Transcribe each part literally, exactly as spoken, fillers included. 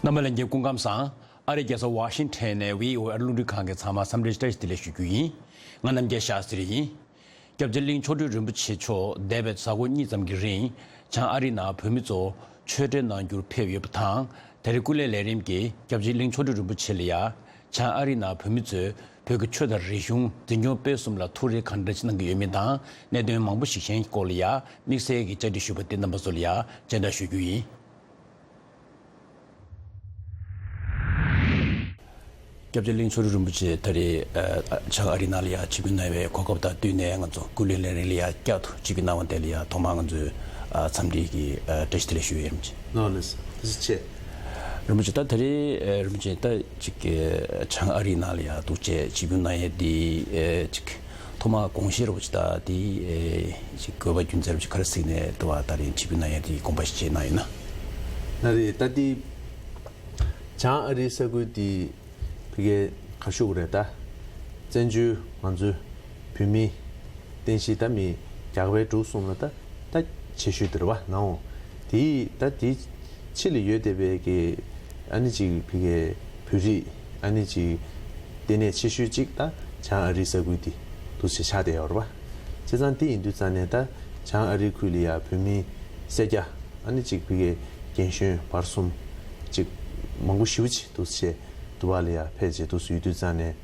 རྣམ་པ་ལྷན་རྒྱས་སྐུ་ཁམས་བཟང་། ཨ་རིའི་རྒྱལ་ས་ཝ་ཤིང་ཊོན་ནས་བྷི་ཨོ་ཨེ་རླུང་འཕྲིན་ཁང་གི་ཚང་མ་འཚམས་འདྲི་བཀྲ་ཤིས་བདེ་ལེགས་ཞུ་རྒྱུ་ཡིན། ང་རྣམ་རྒྱལ་ཤཱ་སྟྲི་ཡིན། སྐྱབས་རྗེ་གླིང་མཆོག་སྤྲུལ་རིན་པོ་ཆེ་མཆོག་འདས་པའི་གཟའ་འཁོར་གཉིས་ཙམ་གྱི་རིང་བྱང་ཨ་རིའི་ནང་བོད་མི་ཚོ་ཆོས་འབྲེལ་གནང་རྒྱུར་ཕེབས་ཡོད་པ་དང་། དེ་རིང་སྐུ་ལས་ལས་རིམ་གྱིས་སྐྱབས་རྗེ་གླིང་མཆོག་སྤྲུལ་རིན་པོ་ཆེ་ལ་ཡ་བྱང་ཨ་རིའི་ནང་བོད་མི་ཚོས་བོད་ཀྱི་ཆོས་དང་རིག་གཞུང་འཛིན་སྐྱོང་སྤེལ་གསུམ་ལ་ཐུགས་རེ་གང་འདྲ་ཅིག་གནང་གི་ཡོད་མེད་དང་། གནད་དོན་མང་པོ་ཞིག་གཞན་གྱི་སྐོར་ལ་ཡ་དམིགས་བསལ་གྱི་བཅར་འདྲི་ཞུས་པ་དེ་རྣམ་པ་ཚོ་ལ་ཡ་སྤྱན་འདྲེན་ཞུ་རྒྱུ་ཡིན། སྐྱབས་རྗེ་གླིང་མཆོག་སྤྲུལ་རིན་པོ་ཆེ་ད་རེས་ཨ་བྱང་ཨ་རི་ནང་ལ་ཡ་ཆིབས་བསྒྱུར་གནང་བའི་གོ་སྐབས་དང་བསྟུན་ནས། ང་ཚོ་སྐུ་ལས་ལས་རིམ་ལ་ཡ་བསྐྱར་དུ་ཆིབས་བསྒྱུར་གནང་བ་དེ་ལ་ཡ་ཐོག་མར་ང་ཚོས་ཨ་འཚམས་འདྲི་གི་ཨ་བཀྲ་ཤིས་བདེ་ལེགས་ཞུ་ཡས་རིན་པོ་ཆེ། ལགས་ལགས་སོ། ཐུགས་རྗེ་ཆེ། རིན་པོ་ཆེ། ད་ད་རེས་ཨ་རིན་པོ་ཆེ་ད་ཅིག་གི་བྱང་ཨ་རི་ནང་ལ་ཡ་འདུག་བྱས་ཆིབས་བསྒྱུར་གནང་ཡས་འདི་ཨ་ཅིག་ཐོག་མར་དགོངས་བཞེས་རོགས་ཅིག་དང་། དེ་ཨེ་ཅིག་དགོས་པ་རྒྱུ་མཚན་རོགས་ཅིག་ག་རེ་གཟིགས་ནས་དུ་བ་ད་རེས་ཆིབས་བསྒྱུར་གནང་ཡས་དེ་དགོངས་པ་བཞེས་གནང་ཡོད་ན། ལགས་རེད། ད་དེ་བྱང་ཨ་རིའི་ས་ཁུལ་དེ་ཕ་གིའི་ཁ་ཤུགས་རེད། ད་བཙན་བྱོལ་ང་ཚོའི་བོད་མི་རྟེན་གཞི་ད་མི་རྒྱ་བལ་འབྲུག་གསུམ་ལ་ད་ད་ཆེ་ཤོས་དེ་རེད་བ་ནའོ། དེ་ད་དེ་ཕྱི་ལ་ཡོད་བསྡད་པའི་གི་ཨ་ནི་ཅིག་ཕ་གིའི་བོད་རིགས་ཨ་ནི་ཅིག་ལྟེ་གནས་ཆེ་ཤོས་གཅིག་ད་བྱང་ཨ་རིའི་ས་ཁུལ་འདི་འདུག་སེ་ཆགས་བསྡད་ཡོད་རེད་པ། བྱས་ཙང་དེ་ཡིན་དུས་ཙང་ནས་ད་བྱང་ཨ་རིའི་ཁུལ་ལ་ཡ་བོད་མི་སེར་སྐྱ་ཨ་ནི་ཅིག་ཕ་གིའི་རྒན་གཞོན་བར་གསུམ་ཅིག་མང་པོ་ཞེ་པོ་ཅིག་འདུག་སེ་དུ་བ་ལ་ཡ་ཕེབས་བྱས་འདུག་སེ་ཡོད་དུས་ཙང་ནས།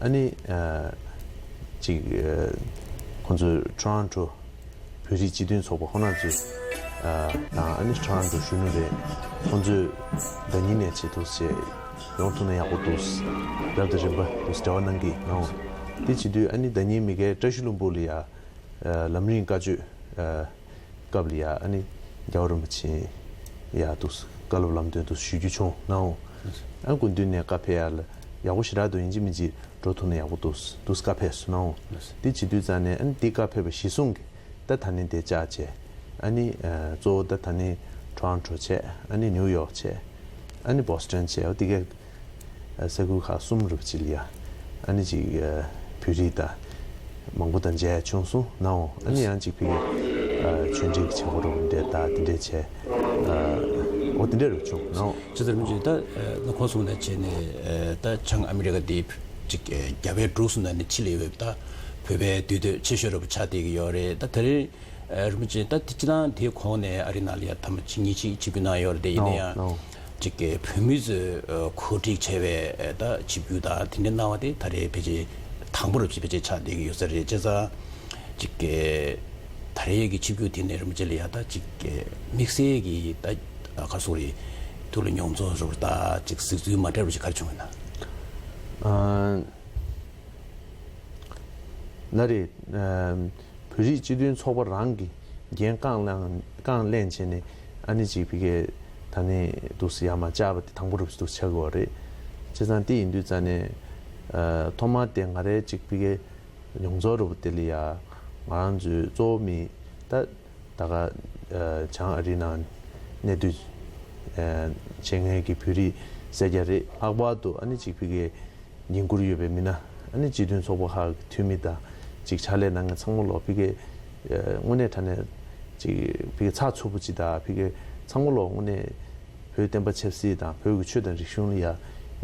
ཨ་ནི་ཨ་ཅིག་ཨ་ཁོང་ཚོའི་ཊོ་རོན་ཊོ་བོད་རིགས་སྤྱི་མཐུན་ཚོགས་པ་ཁོང་རྣམ་ཚོས་ཨ་དང་། ཨ་ནི་ཊོ་རོན་ཊོ་གཞོན་ནུ་རེད། ཁོང་ཚོས་ཟླ་ཉིན་ནས་བྱས་འདུག་སེ་ཡོང་ཐུབ་ན་ཡག་པོ་འདུག་རབ་དང་རིམ་པ་འདུག་སེ་འབྲེལ་བ་གནང་གི་ཡོད། དེ་བྱེད་དུས་ཨ་ནི་ཟླ་ཉིན་མི་རྒན་བཀྲ་ཤིས་ལྷུན་པོ་ལ་ཡ་ཨ་ལམ་རིམ་བཀའ་ཆོས་ཨ་སྐབས་ལ་ཡ་ཨ་ནི་རྒྱལ་བ་རིན་པོ་ཆེ་ཡ་འདུག་སེ་བཀའ་སློབ་ལམ་སྟོན་འདུག་སེ་ཞུ་རྒྱུ་བྱུང་ནའོ། ཨ་སྐུ་མདུན་ནས་བཀའ་ཕེབས་ཡ་ལ་ཡག་པོ་ཞེ་དྲག་འདུག་ཡིན་གཅིག་མིན་གཅིག་འགྲོ་ཐུབ་ན་ཡག་པོ་འདུག་འདུག་སེ་བཀའ་ཕེབས་སོང་ནའོ། དེ་བྱེད་དུས་ཙང་ནས་ཨ་ནི་དེ་བཀའ་ཕེབས་པ་གཞི་བཟུང་གི་ད་ད་ནི་དེ་བཅག་བྱས། ཨ་ནི་ཨ་གཙོ་བོ་ད་ད་ནི་ཊོ་རོན་ཊོ་བྱས། ཨ་ནི་ནིའུ་ཡོག་བྱས། ཨ་ནི་བྷོ་སི་ཊོན་བྱས། འོ་དེ་གའི་ཨ་ས་ཁུལ་ཁག་གསུམ་རུ་ཅིག་ལ་ཡ་ཨ་ནི་ཅིག་ཨ་བོད་རིགས་དང་མང་པོ་དང་མཇལ་ཡ་བྱུང་སོང་ནའོ། ཨ་ནི་ཡང་ཅིག་ཕ་གིའི་ཨ་ཆོས་འབྲེལ་གྱི་བྱེད་སྒོ་རུ་འདྲ་དང་དེ་འདྲ་བྱས། ཨ་འོ་དེ་འདྲ་རུ་བྱུང་ནའོ། ཅི་ལྟར་མི་བྱེད་ད་ཨ་ཁོང་གསུངས་ནས་བྱས་ནས་ཨ་ད་བྱང་ཨ་མི་རི་ཀ་འདི་ཅིག་ཨ་རྒྱ་བལ་འབྲུག་གསུམ་ནང་ནས་ཕྱི་ལ་ཡོད་པའི་ད་བོད་པའི་འདུས་སྡོད་ཆེ་ཤོས་རུ་ཆགས་བསྡད་ཀྱི་ཡོད་རེད། ད་དེ་རིང་ཨ་རིན་པོ་ཆེ་ད་དེ་སྤྱི་བཏང་དེའི་གོང་ནས་ཨ་རི་ནང་ལ་ཡ་ཐེངས་མ་གཅིག་གཉིས་ཅིག་ཆིབས་བསྒྱུར་གནང་ཡོད་རེད། དེ་ཡིན་ན་ཡང་ཅིག་གི་བོད་མི་ཚོས་ཨ་གོ་སྒྲིག་བྱས་པའི་ཨ་ད་ཆིབས་བསྒྱུར་དང་དེ་འདྲ་གནང་བ་དེ་ད་རེས་ཕལ་ཆེར་དང་པོ་རུ་ཕལ་ཆེར་ཆགས་བསྡད་ཀྱི་ཡོད་ས་རེད། བྱས་ཙང་ཅིག་གི་ད་རེས་ཀྱི་ཆིབས་བསྒྱུར་དེ་ནས་རིན་པོ་ཆེ་ལ་ཡ་ད་ཅིག་གི་དམིགས་བསལ་གྱི་ད་ག་སོག་རེད། ཐུགས་ལ་མྱོང་ཚོར་རུ་ད་ཅིག་གཟིགས་ཚུལ་མ་འདྲ་བ་ཞིག་ག་རེ་བྱུང་ཡོད་ན། ཨ། ལགས་རེད། ཨ་བོད་རིགས་སྤྱི་མཐུན་ཚོགས་པ་རང་གི་འགན་རྐང་ལངས་རྐང་ལེན་བྱས་ནས་ཨ་ནི་ཅིག་ཕ་གིའི་ད་ནི་འདུག་སེ་ཡར་མར་བཅར་བ་དེ་དང་པོ་རུ་འདུག་སེ་ཆགས་ཀྱི་ཡོད་རེད། བྱས་ཙང་དེ་ཡིན་དུས་ཙང་ནས་ཨ་ཐོག་མར་དེ་ང་རའི་ཅིག་ཕ་གིའི་མྱོང་ཚོར་རུ་དེ་ལ་ཡ་ང་རང་ཚོའི་གཙོ་བོ་མི་ད་ད་ག་ཨ་བྱང་ཨ་རི་ནང་གནས་སྡོད་ཨ་བྱེད་མཁན་གྱི་བོད་རིགས་སེར་སྐྱ་རེད། ལྷག་པར་དུ་ཨ་ནི་ཅིག་ཕ་གིའི་འགན་འཁུར་ཡོད་པའི་མི་སྣ། ཨ་ནི་སྤྱི་མཐུན་ཚོགས་པ་ཁག་གི་འཐུས་མི་དང་ཅིག་ཕྱག་ལས་གནང་མཁན་ཚང་མ་ལོག་ཕ་གིའི་ཨ་དངོས་གནས་དྲང་གནས་ཅིག་ཕ་གིའི་ཚགས་ཚུད་པོ་ཅིག་དང་། ཕ་གིའི་ཚང་མ་ལོག་དངོས་གནས་བོད་བསྟན་པ་ཆབ་སྲིད་དང་བོད་ཀྱི་ཆོས་དང་རིག་གཞུང་ལ་ཡ་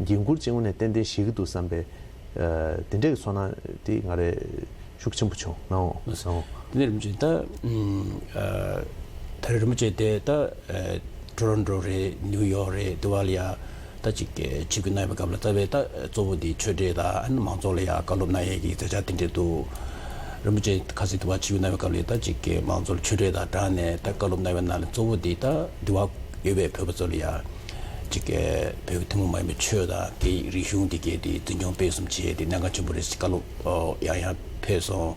འགན་འཁུར་ཅིག་དངོས་གནས་ཏན་ཏན་བཞེས་ཀྱི་འདུག་བསམ་པའི་ཨ་དེ་འདྲའི་གི་ཚོར་སྣང་དེ་ང་རའི་ཤུགས་ཆེན་པོ་བྱུང་ནའོ། ལགས་སོ། དེ་ནས་རིན་པོ་ཆེ་ད་ཨ་ད་རེས་རིན་པོ་ཆེ་དེ་ད་ཨ་ཊོ་རོན་ཊོ་རེད། ནིའུ་ཡོག་རེད། དེ་བ་ལ་ཡ་ད་ཅིག་གི་ཆིབས་བསྒྱུར་གནང་བའི་སྐབས་ལ་རྩ་བའི་ད་གཙོ་བོ་དེ་ཆོས་འབྲེལ་དང་ཨ་ནི་མང་ཚོགས་ལ་ཡ་བཀའ་སློབ་གནང་ཡས་ཀྱི་མཛད་འཆར་དེ་འདྲ་འདུག་རིན་པོ་ཆེ་ཁ་སང་དེ་བ་ཆིབས་བསྒྱུར་གནང་བའི་སྐབས་ལ་ད་ཅིག་གི་མང་ཚོགས་ལ་ཆོས་འབྲེལ་དང་སྦྲགས་ནས་ད་བཀའ་སློབ་གནང་བའི་ནང་ལ་གཙོ་བོ་དེ་ད་དེ་བ་ཡོད་པའི་བོད་པ་ཚོ་ལ་ཡ་ཅིག་གི་བོད་ཀྱི་ཐུན་མོང་མ་ཡིན་པའི་ཆོས་དང་དེའི་རིག་གཞུང་དེ་གའི་དེ་འཛིན་སྐྱོང་སྤེལ་གསུམ་བྱེད་ཡས་དེ་གནད་འགག་ཆེན་པོ་རེད་ཟེར་བཀའ་སློབ་ཨོ་ཡང་ཡང་ཕེབས་སོང་།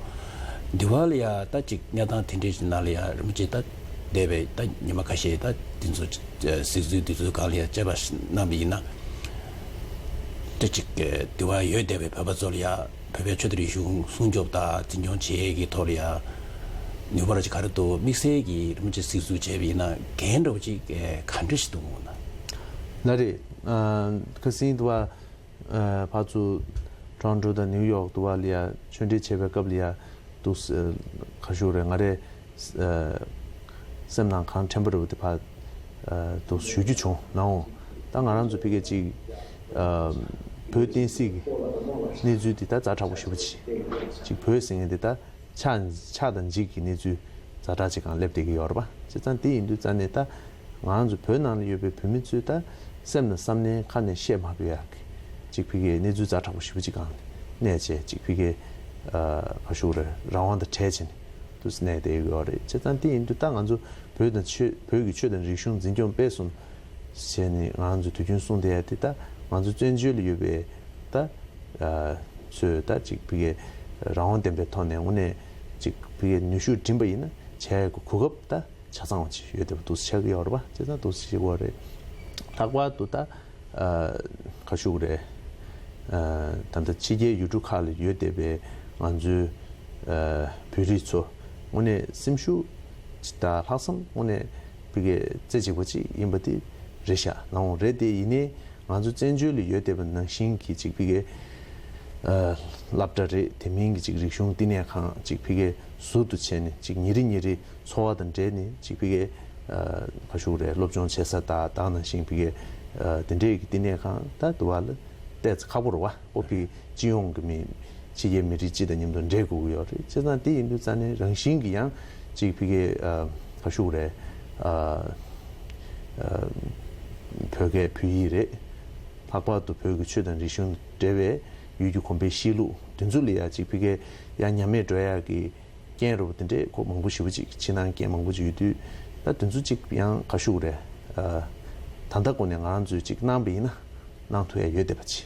འདི་བ་ལ་ཡ་ད་ཅིག་གནས་སྟངས་དེ་འདྲའི་ཞིག་ནང་ལ་ཡ་རིན་པོ་ཆེ་ད་འདས་པའི་ད་ཉི་མ་ཁ་ཤས་ད་འདི་ཚོ་གཟིགས་ཚུལ་འདི་ཚོའི་སྒང་ལ་ཡ་དཔྱད་པ་གནང་བ་ཡིན་ན། ད་ཅིག་འདི་བ་ཡོད་བསྡད་པའི་བོད་པ་ཚོ་ལ་ཡ་བོད་པའི་ཆོས་དང་རིག་གཞུང་སྲུང་སྐྱོབ་དང་འཛིན་སྐྱོང་བྱེད་ཡས་ཀྱི་ཐོག་ལ་ཡ་ནུས་པ་ར་ཅིག་ག་རེ་འདུག་དམིགས་བསལ་གྱི་རིན་པོ་ཆེ་གཟིགས་ཚུལ་བྱས་པ་ཡིན་ན་འགན་འདྲ་བོ་ཅིག་ག་འདྲ་ཞིག་འདུག་འོང་ན། ལགས་རེད། ཁ་སང་དུ་བ། ཨ་ཕར་ཚུར་ཊོ་རོན་ཊོ་དང་ནིའུ་ཡོག་དུ་བ་ལ་ཡ་ཆོས་འབྲེལ་བྱེད་པའི་སྐབས་ལ་ཡ་འདུག་སེ་ག་ཞུ་རེད། ང་རའི་ཨ་སེམས་ནང་གང་དྲན་པ་རེད་པ་དེ་ཕར་ཨ་འདུག་སེ་ཞུ་རྒྱུ་བྱུང་ནའོ། ད་ང་རང་ཚོ་ཕ་གིར་ཅིག་ཨ་བོད་བསྟན་སྲིད་ཀྱི་གནས་ཚུལ་འདི་ད་ཛ་དྲག་པོ་ཞེ་པོ་ཅིག་ཅིག་བོད་ཟེར་མཁན་འདི་ད་ཆགས་ཆགས་དང་འཇིག་གི་གནས་ཚུལ་ཛ་དྲག་ཅིག་སྒང་སླེབས་བསྡད་ཀྱི་ཡོད་རེད་པ། བྱས་ཙང་དེ་ཡིན་དུས་ཙང་ནས་ད་ང་རང་ཚོ་བོད་ནང་ལ་ཡོད་པའི་བོད་མི་ཚོས་ད་སེམས་ནང་བསམ་ནས་ཁ་ནས་བཤད་མ་ཕོད་ཡག་གི་ཅིག་ཕ་གིའི་གནས་ཚུལ་ཛ་དྲག་པོ་ཞེ་པོ་ཅིག་སྒང་གནས་བྱས་ཅིག་ཕ་གིའི་ཨ་ག་ཞུ་དགོས་རེད། རང་དབང་དང་བྲལ་བྱས་ནས་དུ་གནས་བསྡད་ཡོད་རེད། བྱས་ཙང་དེ་ཡིན་དུས་ད་ང་ཚོ་བོད་དང་ཆོས་བོད་ཀྱི་ཆོས་དང་རིག་གཞུང་འཛིན་སྐྱོང་སྤེལ་གསུམ་བྱས་ནས་ང་ཚོ་དུས་རྒྱུན་གསུངས་བསྡད་ཡ་དེ་ད་ང་ཚོ་བཙན་བྱོལ་ལ་ཡོད་པའི་ད་ཨ་ཚོས་ད་ཅིག་ཕ་གིའི་རང་དབང་ལྡན་པའི་ཐོག་ནས་དངོས་གནས་ཅིག་ཕ་གིའི་ནུས་ཤུགས་བསྒྲིམས་པ་ཡིན་ན་བྱ་ཡ་གི་གོ་སྐབས་ད་ཆ་ཚང་བ་ཅིག་ཡོད་བསྡད་པ་འདུག་སེ་ཆགས་ཀྱི་ཡོད་རེད་པ། བྱས་ཙང་འདུག་སེ་བྱེད་དགོས་རེད། ལྷག་པར་དུ་ད་ཨ་ག་ཞུ་དགོས་རེད། ཨ་ད་ལྟ་ཕྱི་རྒྱལ་ཡུལ་གྲུ་ཁག་ལ་ཡོད་བསྡད་པའི་ང་ཚོའི་ཨ་བོད་རིགས་ཚོ་དངོས་གནས་སེམས་ཤུགས་ཅིག་དང་ལྷག་བསམ་དངོས་གནས་ཕ་གིའི་རྩེ་གཅིག་པ་ཅིག་ཡིན་པ་དེ་རེད་ཤག་ལའང་རེད་དེ། ཡིན་ནའི་ང་ཚོ་བཙན་བྱོལ་ལ་ཡོད་བསྡད་པ་ནང་བཞིན་གྱི་ཅིག་ཕ་གིའི་ཨ་སློབ་གྲྭ་རེད། དེ་མིན་གྱི་ཅིག་རིག་གཞུང་བསྟི་གནས་ཁང་ཅིག་ཕ་གིའི་ཟུར་དུ་བྱས་ནས་ཅིག་ཉིན་རེ་ཉིན་རེ་འཚོ་བ་དང་འབྲེལ་ནས་ཅིག་ཕ་གིའི་ཨ་ག་ཞུ་དགོས་རེད། སློབ་སྦྱོང་བྱེད་ས་དང་དེ་ནང་བཞིན་ཕ་གིའི་ཨ་དེ་འདྲའི་གི་བསྟི་གནས་ཁང་ད་དུ་བ་ལ་བལྟས་ཚེ་ཁག་པོ་རེད་པ། ཨོ་ཕ་གི་སྤྱི་ཡོངས་ཀྱི་མི་ཕྱི་རྒྱལ་མི་རིགས་སྤྱི་དང་མཉམ་དུ་འབྲེལ་དགོས་ཀྱི་ཡོད་རེད། བྱས་ཙང་དེ་ཡིན་དུས་ཙང་ནས་རང་བཞིན་གྱི་ཡང་ཅིག་ཕ་གིའི་ཨ་ག་ཞུ་དགོས་རེད། ཨ་ཨ་བོད་སྐད་བོད་ཡིག་རེད། ལྷག་པར་དུ་བོད་ཀྱི་ཆོས་དང་རིག་གཞུང་འབྲེལ་བའི་ཡུལ་གྱི་གོམས་པའི་གཤིས་ལུགས་དེ་ཚོ་ལ་ཡ་ཅིག་ཕ་གིའི་ཡ་ཉམས་དམས་འགྲོ་ཡག་གི་རྐྱེན་རུ་དེ་འདྲས་ཁོ་མང་པོ་ཞེ་པོ་ཅིག་ཕྱི་ནང་རྐྱེན་མང་པོ་ཅིག་ཡོད་དུས། ད་དེ་ཚོ་ཅིག་ཡང་ག་ཞུ་དགོས་རེད། ཨ་ད་ལྟ་གོང་ནས་ང་རང་ཚོས་ཅིག་གནང་པ་ཡིན་ན་གནང་ཐུབ་ཡ་ཡོད་བསྡད་པ་ཅིག་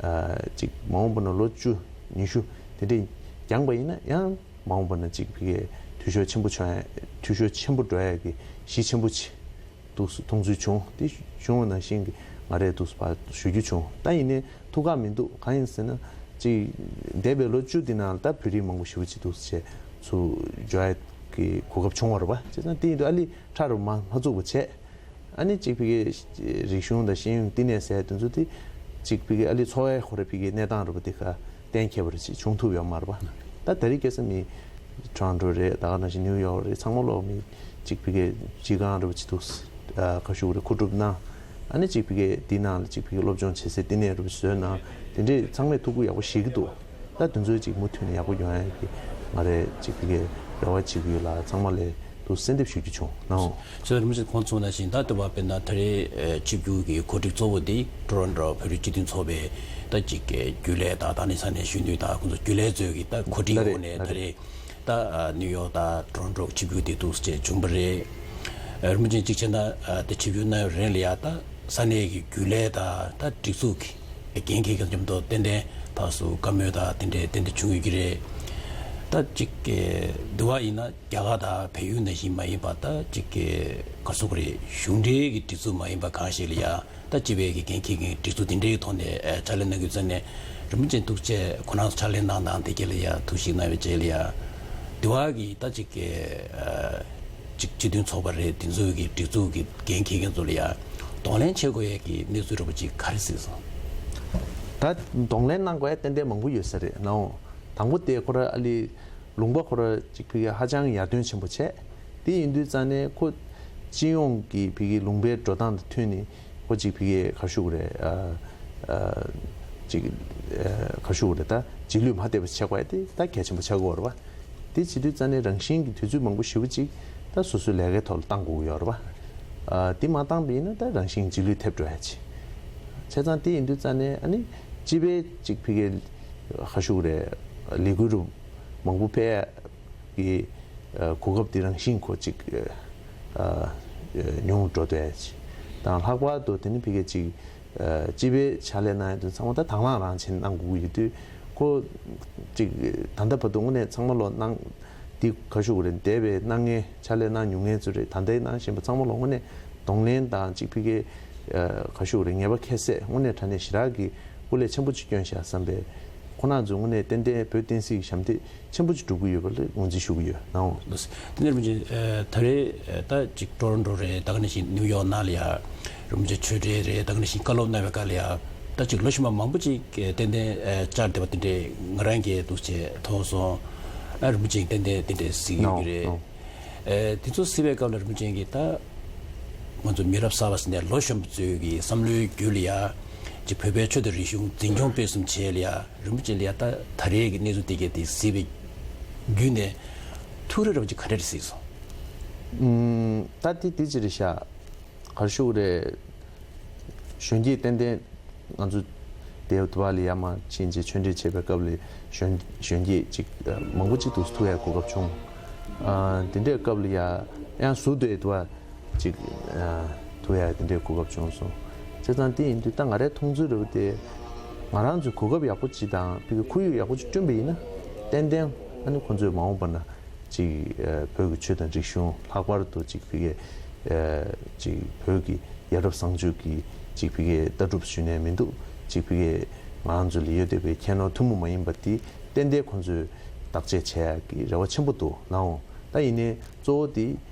ཨ་ཅིག་མ་འོངས་པ་ན་ལོ་བཅུ་ཉི་ཤུ་དེ་འདྲས་འགྱངས་པ་ཡིན་ན་ཡང་མ་འོངས་པ་ན་ཅིག་ཕ་གིའི་འཐུས་ཤོར་ཆེན་པོ་བྱུང་ཡ་འཐུས་ཤོར་ཆེན་པོ་འགྲོ་ཡ་གི་གཞི་ཆེན་པོ་ཅིག་འདུག་སེ་མཐོང་ཚུལ་བྱུང་། དེ་བྱུང་བ་ནང་བཞིན་གྱི་ང་རས་འདུག་སེ་ཕར་ཞུ་རྒྱུ་བྱུང་། ད་ཡིན་ནའི་ཐུགས་ཁག་མི་འདུག་གང་ཡིན་ཟེར་ན་ཅིག་འདས་པའི་ལོ་བཅུ་འདི་ནང་ལ་ད་བོད་རིགས་མང་པོ་ཞེ་པོ་ཅིག་འདུག་སེ་བྱས་ཚུར་འབྱོར་ཡ་གི་གོ་སྐབས་བྱུང་བ་རེད་པ། བྱས་ཙང་དེ་ཡིན་དུས་ཨ་ལི་ཁྲ་རུ་མ་མ་བཙུགས་པ་བྱས། ཨ་ནི་ཅིག་ཕ་གིའི་རིག་གཞུང་དང་ཤེས་ཡོན་བསྟི་གནས་ཟེར་དེ་ཚོ་དེ་ཅིག་ཕ་གིའི་ཨ་ལི་འཚོ་བའི་ཁོ་ར་ཕ་གིའི་གནས་སྟངས་རུ་པ་དེ་ཁ་གཏན་འཁེལ་བ་རེ་ཅིག་བྱུང་ཐུབ་ཡོད་མ་རེད་པ། ད་ད་རེས་ཁ་སང་མི་ཊོ་རོན་ཊོ་རེད། ད་ག་ནང་བཞིན་ནིའུ་ཡོག་རེད། ཚང་མ་ལོག་མི་ཅིག་ཕ་གིའི་སྤྱི་ཁང་རུ་པ་ཅིག་འདུག་སེ་ཨ་ག་ཞུ་དགོས་རེད། མཁོ་སྒྲུབ་གནང་། ཨ་ནི་ཅིག་ཕ་གིའི་དེའི་ནང་ལ་ཅིག་ཕ་གིའི་སློབ་སྦྱོང་བྱེད་སའི་བསྟི་གནས་རུ་པ་བཟོས་གནང་། དེ་འདྲས་ཚང་མས་ཐུགས་ཁུར་ཡག་པོ་བཞེས་ཀྱི་འདུག་ད་དེ་ཚོའི་ཅིག་མུ་མཐུད་ནས་ཡག་པོ་ཡོང་ཡ་གི་ང་རས་ཅིག་ཕ་གིའི་རེ་བ་བྱེད་ཀྱི་ཡོད་ལ། ཚང་མ་ལ་འདུག་སེ་གསོལ་འདེབས་ཞུ་རྒྱུ་བྱུང་ནའོ། ཟེར་རིན་པོ་ཆེས་གོང་གསུངས་ནང་བཞིན་ད་ལྟ་བ་དཔེར་ན་ད་རེས་ཨེ་ཆིབས་བསྒྱུར་གྱི་གོ་སྒྲིག་གཙོ་བོ་འདི་ཊོ་རོན་ཊོ་བོད་རིགས་སྤྱི་མཐུན་ཚོགས་པའི་ད་ཅིག་རྒྱུན་ལས་དང་ད་ནི་ས་གནས་གཞོན་ནུ་དང་ཁོང་ཚོ་རྒྱུན་ལས་ཚོའི་གི་ད་གོ་སྒྲིག་ལ་འོག་རེད་ནས་ལ་ད་རེད། རེས་ད་ཨ་ནིའུ་ཡོག་དང་ཊོ་རོན་ཊོ་ཆིབས་བསྒྱུར་དེ་འདུག་སེ་བྱུང་བ་རེད། ཨ་རིན་པོ་ཆེ་གཅིག་བྱས་ན་ཨ་ད་ཆིབས་བསྒྱུར་གནང་བའི་རིང་ལ་ཡ་ད་ས་གནས་ཀྱི་རྒྱུན་ལས་དང་ད་སྒྲིག་འཛུགས་ཀྱི་འགན་འཁྱེར་མཁན་མཉམ་དུ་ཏན་ཏན་ཕར་ཚུར་བཀའ་མོལ་དང་དེ་འདྲའི་ཏན་ཏན་བྱུང་ཡོད་ཀྱི་རེད། ད་གཅིག་གི་འདི་བ་ཡིན་ན་རྒྱ་གར་དང་བལ་ཡུལ་ནང་བཞིན་མ་ཡིན་པ་ད་གཅིག་གི་ག་ཚོད་རེད། གཞུང་འབྲེལ་གྱི་སྒྲིག་འཛུགས་མ་ཡིན་པ་གང་ཞིག་ལ་ཡ་ད་སྤྱི་པའི་གི་འགན་འཁྱེར་མཁན་སྒྲིག་འཛུགས་དེ་འདྲའི་ཐོག་ནས་ཨ་ཕྱག་ལས་གནང་རྒྱུ་ཙམ་ནས་རིན་པོ་ཆེ་འདུག་ཅེས་ཁོ་རང་ཚོ་ཕྱག་ལས་གནང་སྟངས་དེ་ག་ལ་ཡ་ཐུགས་ཞིབ་གནང་བའི་རྗེས་ལ་ཡ་འདི་བ་གི་ད་གཅིག་གི་ཨ་གཅིག་སྤྱི་མཐུན་ཚོགས་པ་རེད། དེ་ཚོའི་གི་སྒྲིག་འཛུགས་ཀྱི་འགན་འཁྱེར་མཁན་ཚོ་ལ་ཡ་གདོང་ལེན་བྱེད་དགོས་ཡས་ཀྱི་གནས་ཚུལ་འདྲ་པོ་ཅིག་ག་རེ་གཟིགས་སོང་། ད་གདོང་ལེན་གནང་དགོས་ཡས་ཏན་ཏན་མང་པོ་ཡོད་ས་རེད་ནའོ། དང་པོ་དེ་ཁོ་ར་ཨ་ལི་ལུང་པ་ཁོ་ར་གཅིག་ཕ་གི་ཧ་ཅང་ཡར་ཐོན་ཆེན་པོ་བྱས། དེ་ཡིན་དུས་ཙང་ནས་ཁོ་སྤྱི་ཡོངས་ཀྱི་ཕ་གི་ལུང་པའི་འགྲོ་སྟངས་དང་མཐུན་ནས་ཁོ་གཅིག་ཕ་གི་ག་ཞུ་དགོས་རེད། ཨ་ཨ་གཅིག་ཨ་ག་ཞུ་དགོས་རེད། ད་རྗེས་ལུས་མ་ཐེབས་པ་བྱེད་དགོས་ཡ་དེ་ད་གལ་ཆེན་པོ་ཆགས་ཀྱི་ཡོད་རེད་པ། དེ་བྱེད་དུས་ཙང་ནས་རང་བཞིན་གྱི་དུས་ཚོད་མང་པོ་ཞེ་པོ་ཅིག་ད་སོ་སོའི་ལས་ཀའི་ཐོག་ལ་བཏང་དགོས་ཀྱི་ཡོད་རེད་པ། ཨ་དེ་མ་བཏང་པ་ཡིན་ན་ད་རང་བཞིན་རྗེས་ལུས་ཐེབས་འགྲོ་ཡ་ཅིག་བྱས་ཙང་དེ་ཡིན་དུས་ཙང་ནས་ཨ་ནི་སྤྱི་པའི་གཅིག་ཕ་གི་ག་ཞུ་དགོས་རེད། ལས་འགུལ་རུ་མང་པོ་སྤེལ་ཡ་གི་ཨ་གོ་སྐབས་དེ་རང་བཞིན་ཁོ་ཅིག་ཨ་ཉུང་འགྲོ་བསྡད་ཅིག་དང་། ལྷག་པར་དུ་དེ་ནི་ཕ་གི་ཅིག་ཨ་སྤྱི་པའི་ཕྱག་ལས་གནང་ཡ་དེ་ཚང་མ་ད་དང་བླངས་རང་བྱས་གནང་དགོས་ཀྱི་ཡོད་དུས། ཁོ་ཅིག་ད་ལྟ་བར་དུ་དངོས་གནས་ཚང་མ་ལོ་གནང་འདི་ག་ཞུ་དགོས་རེད། འདས་པའི་གནང་མཁན་ཕྱག་ལས་གནང་མྱོང་མཁན་ཚོ་རེད། ད་ལྟའི་གནང་བཞིན་པ་ཚང་མ་ལོ་དངོས་གནས་གདོང་ལེན་དང་ཅིག་ཕ་གི་ཨ་ག་ཞུ་དགོས་རེད། ངེས་པ་ཁྱད་བསད་དངོས་གནས་དྲང་གནས་ཞེ་དྲག་གི་སྐུ་ལས་ཆེན་པོ་ཅིག་བསྐྱོན་བཞག་བསམ་པའི་ཁོ་རང་ཚོ་དངོས་གནས་ཏན་ཏན་བོད་བསྟན་སྲིད་ཀྱི་ཞབས་འདེགས་ཆེན་པོ་ཅིག་སྒྲུབ་ཀྱི་ཡོད་པ་ལ་ངོས་འཛིན་ཞུ་གི་ཡོད་ནའོ། ལགས་སོ། དེ་ནས་རིན་པོ་ཆེ་ཨ་ད་རེས་ཨ་ད་ཅིག་ཊོ་རོན་ཊོ་རེད། ད་ག་ནང་བཞིན་ནིའུ་ཡོག་ནང་ལ་ཡ་རིན་པོ་ཆེ་ཆོས་འབྲེལ་རེད། ད་ག་ནང་བཞིན་བཀའ་སློབ་གནང་བའི་སྐབས་ལ་ཡ་ད་ཅིག་ལོ་ཕྱི་མ་མང་པོ་ཅིག་ཨ་ཏན་ཏན་ཨ་བཅར་བསྡད་པ་དེ་འདྲས་ང་རང་གིས་འདུག་ཅེས་མཐོང་སོང་། ཨ་རིན་པོ་ཆེ་ཏན་ཏན་དེ་འདྲས་གཟིགས་ཡོད་ཀྱི་རེད། ནའོ་ནའོ། ཨེ་དེ་ཚོ་གཟིགས་པའི་སྐབས་ལ་རིན་པོ་ཆེ་གིས་ད་ ང་ཚོ་མི་རབས་གསར་པ་ཟེར་ནས་ལོ་གཞོན་པ་ཚོའི་གི་བསམ་བློའི་རྒྱུད་ལ་ཡ་ཅིག་བོད་པའི་ཆོས་དང་རིག་གཞུང་འཛིན་སྐྱོང་སྤེལ་གསུམ་བྱེད་ལ་ཡ་རིན་པོ་ཆེ་ལ་ཡ་ད་ད་རེས་ཀྱི་གནས་ཚུལ་དེ་གས་དེ་གཟིགས་པའི་བརྒྱུད་ནས་ཐུགས་རེ་རེ་བ་ཅིག་ག་འདྲ་རེ་གཟིགས་སོང་། ཨུམ། ད་དེ་དེ་ཅི་རེད་ཤག་ག་རེ་ཞུ་དགོས་རེད། གཞོན་སྐྱེས་ཏན་ཏན་ང་ཚོ་དེ་བ་ལ་ཡ་མ་ཕྱིན་ཅིག་ཆོས་འབྲེལ་བྱེད་པའི་སྐབས་ལ་གཞོན་གཞོན་སྐྱེས་ཅིག་མང་པོ་ཅིག་ཏུ་ཐུག་ཡ་གོ་སྐབས་བྱུང་། ཨ། དེ་འདྲའི་སྐབས་ལ་ཡ་ཡང་ཟུར་དུ་དེ་བ་ཅིག་ཐུག་ཡ་དེ་འདྲའི་གོ་སྐབས་བྱུང་སོང་། བྱས་ཙང་དེ་ཡིན་དུས་ད་ང་རའི་མཐོང་ཚུལ་རེད་བ། དེ་ང་རང་ཚོས་གོ་སྐབས་ཡག་པོ་ཅིག་དང་ཕ་གི་ཁོར་ཡུག་ཡག་པོ་ཅིག་བསྐྲུན་པ་ཡིན་ན་ཏན་ཏན་ཨ་ནི་ཁོ་ཚོས་མ་འོངས་པ་ན་ཅིག་ཨ། བོད་ཀྱི་ཆོས་དང་རིག་གཞུང་ལྷག་པར་དུ་ཅིག་ཕ་གི་ཨ། ཅིག་བོད་ཀྱི་ཡ་རབས་བཟང་སྤྱོད་ཀྱི་ཅིག་ཕ་གི་ལྟ་གྲུབ་ཞུ་ནས་མི་འདུག་ཅིག་ཕ་གི་ང་རང་ཚོ་ལ་ཡོད་བསྡད་པའི་ཁྱད་ནོར་ཐུན་མོང་མ་ཡིན་པ་དེ་ཏན་ཏན་ཁོ་ཚོས་བདག་གཅེས་བྱེད་ཡག་གི་རེ་བ་ཆེན་པོ་འདུག་ནའང་། ད་ཡིན་ནའི་གཙོ་བོ་དེ་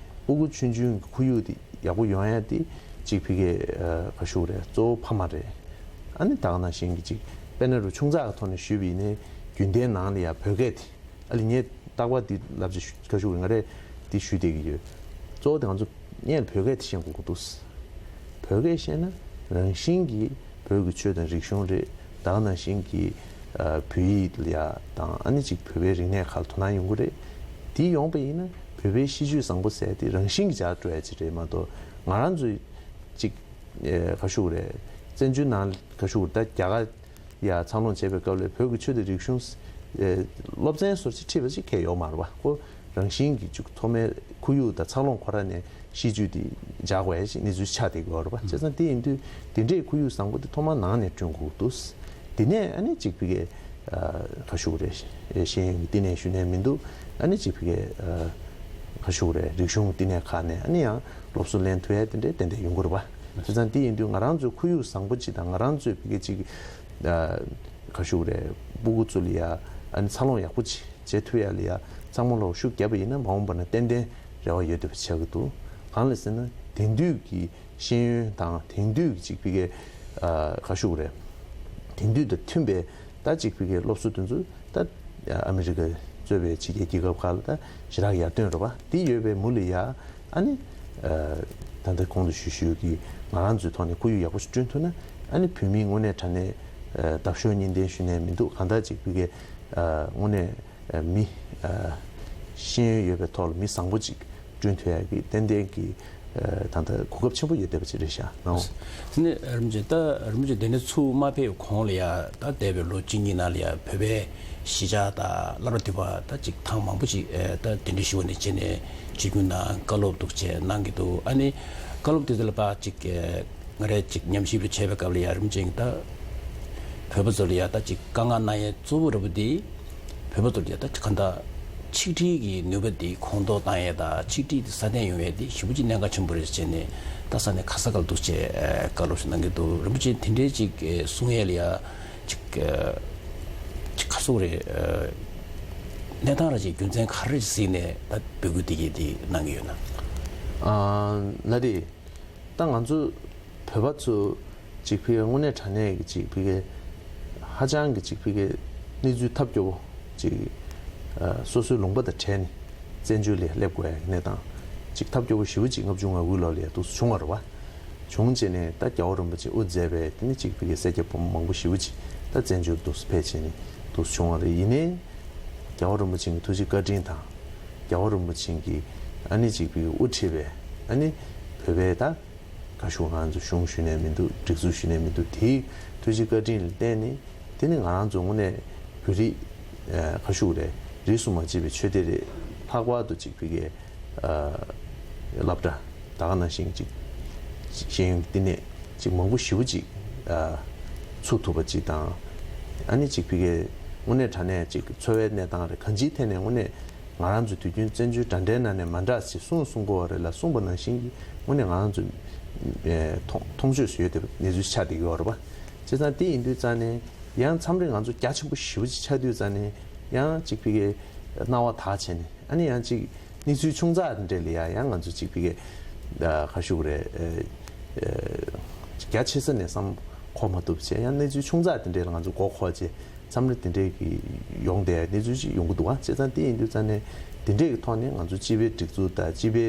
ཕྲུ་གུ་ཆུང་ཆུང་གི་ཁོར་ཡུག་དེ་ཡག་པོ་ཡོང་ཡ་དེ་ཅིག་ཕ་གི་ཨ། ག་ཞུ་དགོས་རེད། གཙོ་བོ་ཕ་མ་རེད། ཨ་ནི་ད་ག་ནང་བཞིན་གྱི་ཅིག་དཔེར་ན་རུ་ཆུང་ཙག་གི་ཐོག་ནས་ཞུས་པ་ཡིན་ནའི་རྒྱུན་ལྡན་ནང་ལ་ཡ་བོད་སྐད་དེ། ཨ་ལས་ངས་རྟག་པར་འདི་ལབ་ཅིག་ཞུ་ཁ་ཤུ་ང་རས་འདི་ཞུས་བསྡད་ཀྱི་ཡོད། གཙོ་བོ་དེ་ང་ཚོ་སྔོན་ལ་བོད་སྐད་དེ་ཤེས་དགོས་ཀྱི་འདུག་བོད་སྐད་ཤེས་ན་རང་བཞིན་གྱིས་བོད་ཀྱི་ཆོས་དང་རིག་གཞུང་རེད། ད་ག་ནང་བཞིན་གྱི་ཨ། བོད་ཡིག་ལ་ཡ་དང་ཨ་ནི་ཅིག་བོད་པའི་རིག་གནས་ཁག་ལ་དོ་སྣང་ཡོང་གི་རེད། དེ་ཡོང་པ་ཡིན་ན་བོད་པའི་གཤིས་རྒྱུད་བཟང་པོ་ཟེར་དེ་རང་བཞིན་གྱིས་འཇགས་འགྲོ་ཡ་ཅིག་རེད་མ་གཏོགས། ང་རང་ཚོའི་ཅིག་ཨེ། ག་ཞུ་དགོས་རེད། བཙན་བྱོལ་ནང་ག་ཞུ་དགོས་རེད། ད་རྒྱ་གར་ཡ་འཚར་ལོངས་བྱེད་པའི་སྐབས་ལ་བོད་ཀྱི་ཆོས་དང་རིག་གཞུང་། ཨེ། སློབ་ཚན་སོགས་ཅིག་ཁྲིད་པ་ཅིག་གང་ཡང་ཡོད་མ་རེད་པ། ཁོ་རང་བཞིན་གྱིས་ཅིག་ཐོག་མའི་ཁོར་ཡུག་དང་འཚར་ལོངས་ཁོ་རང་ནས་གཤིས་རྒྱུད་དེ་འཇགས་དགོས་ཡ་ཞིག་གནས་ཚུལ་ཆགས་བསྡད་ཀྱི་ཡོད་རེད་པ། བྱས་ཙང་དེ་ཡིན་དུས་དེ་འདྲའི་ཁོར་ཡུག་བཟང་པོ་དེ་ཐོག་མར་ནང་ནས་བསྐྲུན་དགོས་འདུག་དེ་ནས་ཨ་ནི་ཅིག་ཕ་གི་ཨ། ག་ཞུ་དགོས་རེད། ཤེས་ཡོན་གྱི་བསྟི་གནས་ཞུ་ནས་མི་འདུག་ཨ་ནི་ཅིག་ཕ་གི་ཨ། ག་ཞུ་དགོས་རེད། རིག་གཞུང་གི་བསྟི་གནས་ཁག་ནས་ཨ་ནི་ཡང་སློབ་གསོ་ལེན་ཐུབ་ཡ་དེ་འདྲའི་ཏན་ཏན་ཡོང་གི་རེད་པ། བྱས་ཙང་དེ་ཡིན་དུས་ང་རང་ཚོའི་ཁོར་ཡུག་བཟང་པོ་ཅིག་དང་ང་རང་ཚོའི་ཕ་གི་ཅིག་ཨ། ག་ཞུ་དགོས་རེད། སྤུ་གུ་ཚོ་ལ་ཡ་ཨ་ནི་འཚར་ལོངས་ཡག་པོ་ཅིག་བྱེད་ཐུབ་ཡ་ལ་ཡ་ཚང་མ་ལོག་ཤུགས་བརྒྱབ་པ་ཡིན་ན་མ་འོངས་པ་ན་ཏན་ཏན་རེ་བ་ཡོད་བསྡད་པ་ཆགས་ཀྱི་འདུག་གང་ལ་ཟེར་ན་དེང་དུས་ཀྱི་ཤེས་ཡོན་དང་དེང་དུས་ཀྱི་ཅིག་ཕ་གི་ཨ། ག་ཞུ་དགོས་རེད། དེང་དུས་དང་མཐུན་པའི་ད་ཅིག་ཕ་གི་སློབ་གསོ་དེ་ཚོ་ད་ཨ་མི་རི་ཀ་གཙོས་པའི་ཕྱི་རྒྱལ་རྒྱལ་ཁབ་ཁག་ལ་ད་ཞེ་དྲག་ཡར་ཐོན་རེད་པ། དེ་ཡོད་པའི་མུ་ལ་ཡ་ཨ་ནི་ཨ། ད་ལྟ་གོང་དུ་ཞུས་ཞུས་ཀྱི་ང་རང་ཚོའི་ཐོག་ནས་ཁོར་ཡུག་ཡག་པོ་ཞིག་བསྐྲུན་ཐུབ་ན་ཨ་ནི་བོད་མིའི་དངོས་གནས་དྲང་གནས་ཨ། འདབ་གཤོག་གཉིས་ལྡན་ཞུ་ནས་མི་འདུག་གང་ལྟར་ཅིག་ཕ་གི་ཨ། དངོས་གནས་ཨ། མི་ཨ། ཤེས་ཡོན་ཡོད་པའི་ཐོག་ལ་མི་བཟང་པོ་ཅིག་བསྐྲུན་ཐུབ་ཡ་གི་ཏན་ཏན་གྱི་ཨ། ད་ལྟ་གོ་སྐབས་ཆེན་པོ་ཡོད་བསྡད་པ་ཅིག་རེད་ཤག་ནའོ། དེ་ནས་རིན་པོ་ཆེ་ད་རིན་པོ་ཆེ་འདི་ནས་ཚུར་མ་ཕེབས་གོང་ལ་ཡ་ད་འདས་པའི་ལོ་གཅིག་གཉིས་ནང་ལ་ཡ་བོད་པའི་གཞིས་ཆགས་དང་སློབ་གྲྭ་འདི་པ་ད་ཅིག་ཐེངས་མང་པོ་ཅིག་ཨ། ད་དེ་འདྲ་ཞུ་བ་ནས་བྱས་ནས་ཆིབས་བསྒྱུར་གནང་བཀའ་སློབ་འདུག་བྱས་གནང་གི་འདུག་ཨ་ནི་བཀའ་སློབ་དེ་ཚོ་ལ་ཕར་ཅིག་ཨ། ང་རས་ཅིག་ཉམས་ཞིབ་རེ་བྱས་པའི་སྐབས་ལ་ཡ་རིན་པོ་ཆེ་གིས་ད་བོད་པ་ཚོ་ལ་ཡ་ད་ཅིག་དཀའ་ངལ་གནང་ཡས་གཙོ་བོ་རེད་པ། དེ་བོད་པ་ཚོ་ལ་ཡ་ད་གང་ལྟར་ཆིག་སྒྲིལ་གྱི་ནུས་པ་དེ་ཁོང་ཐོག་བཏང་ཡས་དང་ཆིག་སྒྲིལ་དེ་སྲ་བརྟན་ཡོང་ཡས་དེ་ཞེ་པོ་ཅིག་གནད་འགག་ཆེན་པོ་རེད་ཟེར་ནས་ད་ས་གནས་ག་ས་ག་ལ་འདུག་བྱས་བཀའ་སློབ་ཞིག་གནང་གི་འདུག་རིན་པོ་ཆེ་དེ་འདྲའི་ཅིག་གསུང་ཡས་ལ་ཡ་ཅིག་ཅིག་ག་ཟེར་དགོས་རེད། གནས་སྟངས་ར་ཅིག་རྒྱུ་མཚན་ག་རེ་གཟིགས་ནས་ད་འབོད་སྐུལ་དེ་གས་དེ་གནང་གི་ཡོད་ན། ཨ། ལགས་རེད། ད་ང་ཚོ་བོད་པ་ཚོ་ཅིག་ཕ་གི་དངོས་གནས་དྲང་གནས་ཀྱི་ཅིག་ཕ་གི་ཧ་ཅང་གི་ཅིག་ཕ་གི་གནས་ཚུལ་ཐབས་སྐྱོ་པོ་ཅིག་ཨ། སོ་སོའི་ལུང་པ་དང་བྲལ་ནས་བཙན་བྱོལ་ལ་སླེབས་དགོས་ཡ་གི་གནས་སྟངས་ཅིག་ཐབས་སྐྱོ་པོ་ཞེ་པོ་ཅིག་ལྔ་བཅུ་ང་དགུའི་ལོ་ལ་ཡ་འདུག་སེ་བྱུང་བ་རེད་པ། བྱུང་རྗེས་ནས་ད་རྒྱལ་བ་རིན་པོ་ཆེ་དབུ་མཛད་པའི་དེ་ནས་ཅིག་ཕ་གི་སེར་སྐྱ་ཕོ་མོ་མང་པོ་ཞེ་པོ་ཅིག་ད་བཙན་བྱོལ་འདུག་སེ་ཕེབས་བྱས་ནས་འདུག་སེ་བྱུང་བ་རེད། ཡིན་ནའི་རྒྱལ་བ་རིན་པོ་ཆེ་གི་ཐུགས་རྗེ་བཀའ་དྲིན་དང་རྒྱལ་བ་རིན་པོ་ཆེ་གིས་ཨ་ནི་ཅིག་ཕ་གི་དབུ་ཁྲིད་པའི་ཨ་ནི་བོད་པའི་ད་ག་ཞུ་ང་ཚོ་གཞུང་ཞུས་ནས་མི་འདུག་སྒྲིག་འཛུགས་ཞུས་ནས་མི་འདུག་དེའི་ཐུགས་རྗེ་བཀའ་དྲིན་ལ་བརྟེན་ནས་དེ་ནི་ང་རང་ཚོ་དངོས་གནས་བོད་རིགས་ཨ། ག་ཞུ་རེད། རིས་སུ་མ་ཆད་པའི་ཆོས་སྡེ་རེད། ལྷག་པར་དུ་ཅིག་ཕ་གི་ཨ། སློབ་གྲྭ་ད་ག་ནང་བཞིན་ཅིག་ཤེས་ཡོན་བསྟི་གནས་ཅིག་མང་པོ་ཞེ་པོ་ཅིག་ཨ། ཚུགས་ཐུབ་པ་ཅིག་དང་། ཨ་ནི་ཅིག་ཕ་གི་དངོས་གནས་དྲང་གནས་ཅིག་འཚོ་བའི་གནས་སྟངས་རེད། གང་ཅིའི་ཐད་ནས་དངོས་གནས་ང་རང་ཚོ་དུས་རྒྱུན་བཙན་བྱོལ་འདྲ་འདྲའི་ནང་ནས་མ་འདྲ་ཞེས་གསུངས་གསུང་གོ་བ་རེད་ལ། གསུངས་པ་ནང་བཞིན་གྱི་དངོས་གནས་ང་རང་ཚོ་ཨེ། མཐོང་མཐོང་ཆོས་སུ་ཡོད་བསྡད་པའི་གནས་ཚུལ་ཆགས་བསྡད་ཀྱི་ཡོད་རེད་པ། བྱས་ཙང་དེ་ཡིན་དུས་ཙང་ནས་ཡང་མཚམས་རེ་ང་ཚོ་རྒྱ་ཆེན་པོ་ཞེ་པོ་ཅིག་ཆགས་དུས་ཙང་ནས་ཡང་ཅིག་ཕ་གི་སྣང་བ་དག་བྱས་ནས་ཨ་ནི་ཡང་ཅིག་གནས་ཚུལ་ཆུང་ཙག་དེ་འདྲ་ལ་ཡ་ཡང་ང་ཚོ་ཅིག་ཕ་གི་ཨ། ག་ཞུ་དགོས་རེད། ཨ། ཨ། རྒྱ་ཆེ་ས་ནས་བསམ་གོ་མ་ཐུབ་བྱས། ཡང་གནས་ཚུལ་ཆུང་ཙག་དེ་འདྲ་ལ་ང་ཚོ་མགོ་འཁོར་བྱས་མཚམས་རེ་དེ་འདྲའི་གི་ཡོང་བསྡད་གནས་ཚུལ་ཅིག་ཡོང་གི་འདུག་ཨ། བྱས་ཙང་དེ་ཡིན་དུས་ཙང་ནས་དེ་འདྲའི་གི་ཐོག་ནས་ང་ཚོ་སྤྱི་པའི་སྒྲིག་འཛུགས་དང་སྤྱི་པའི་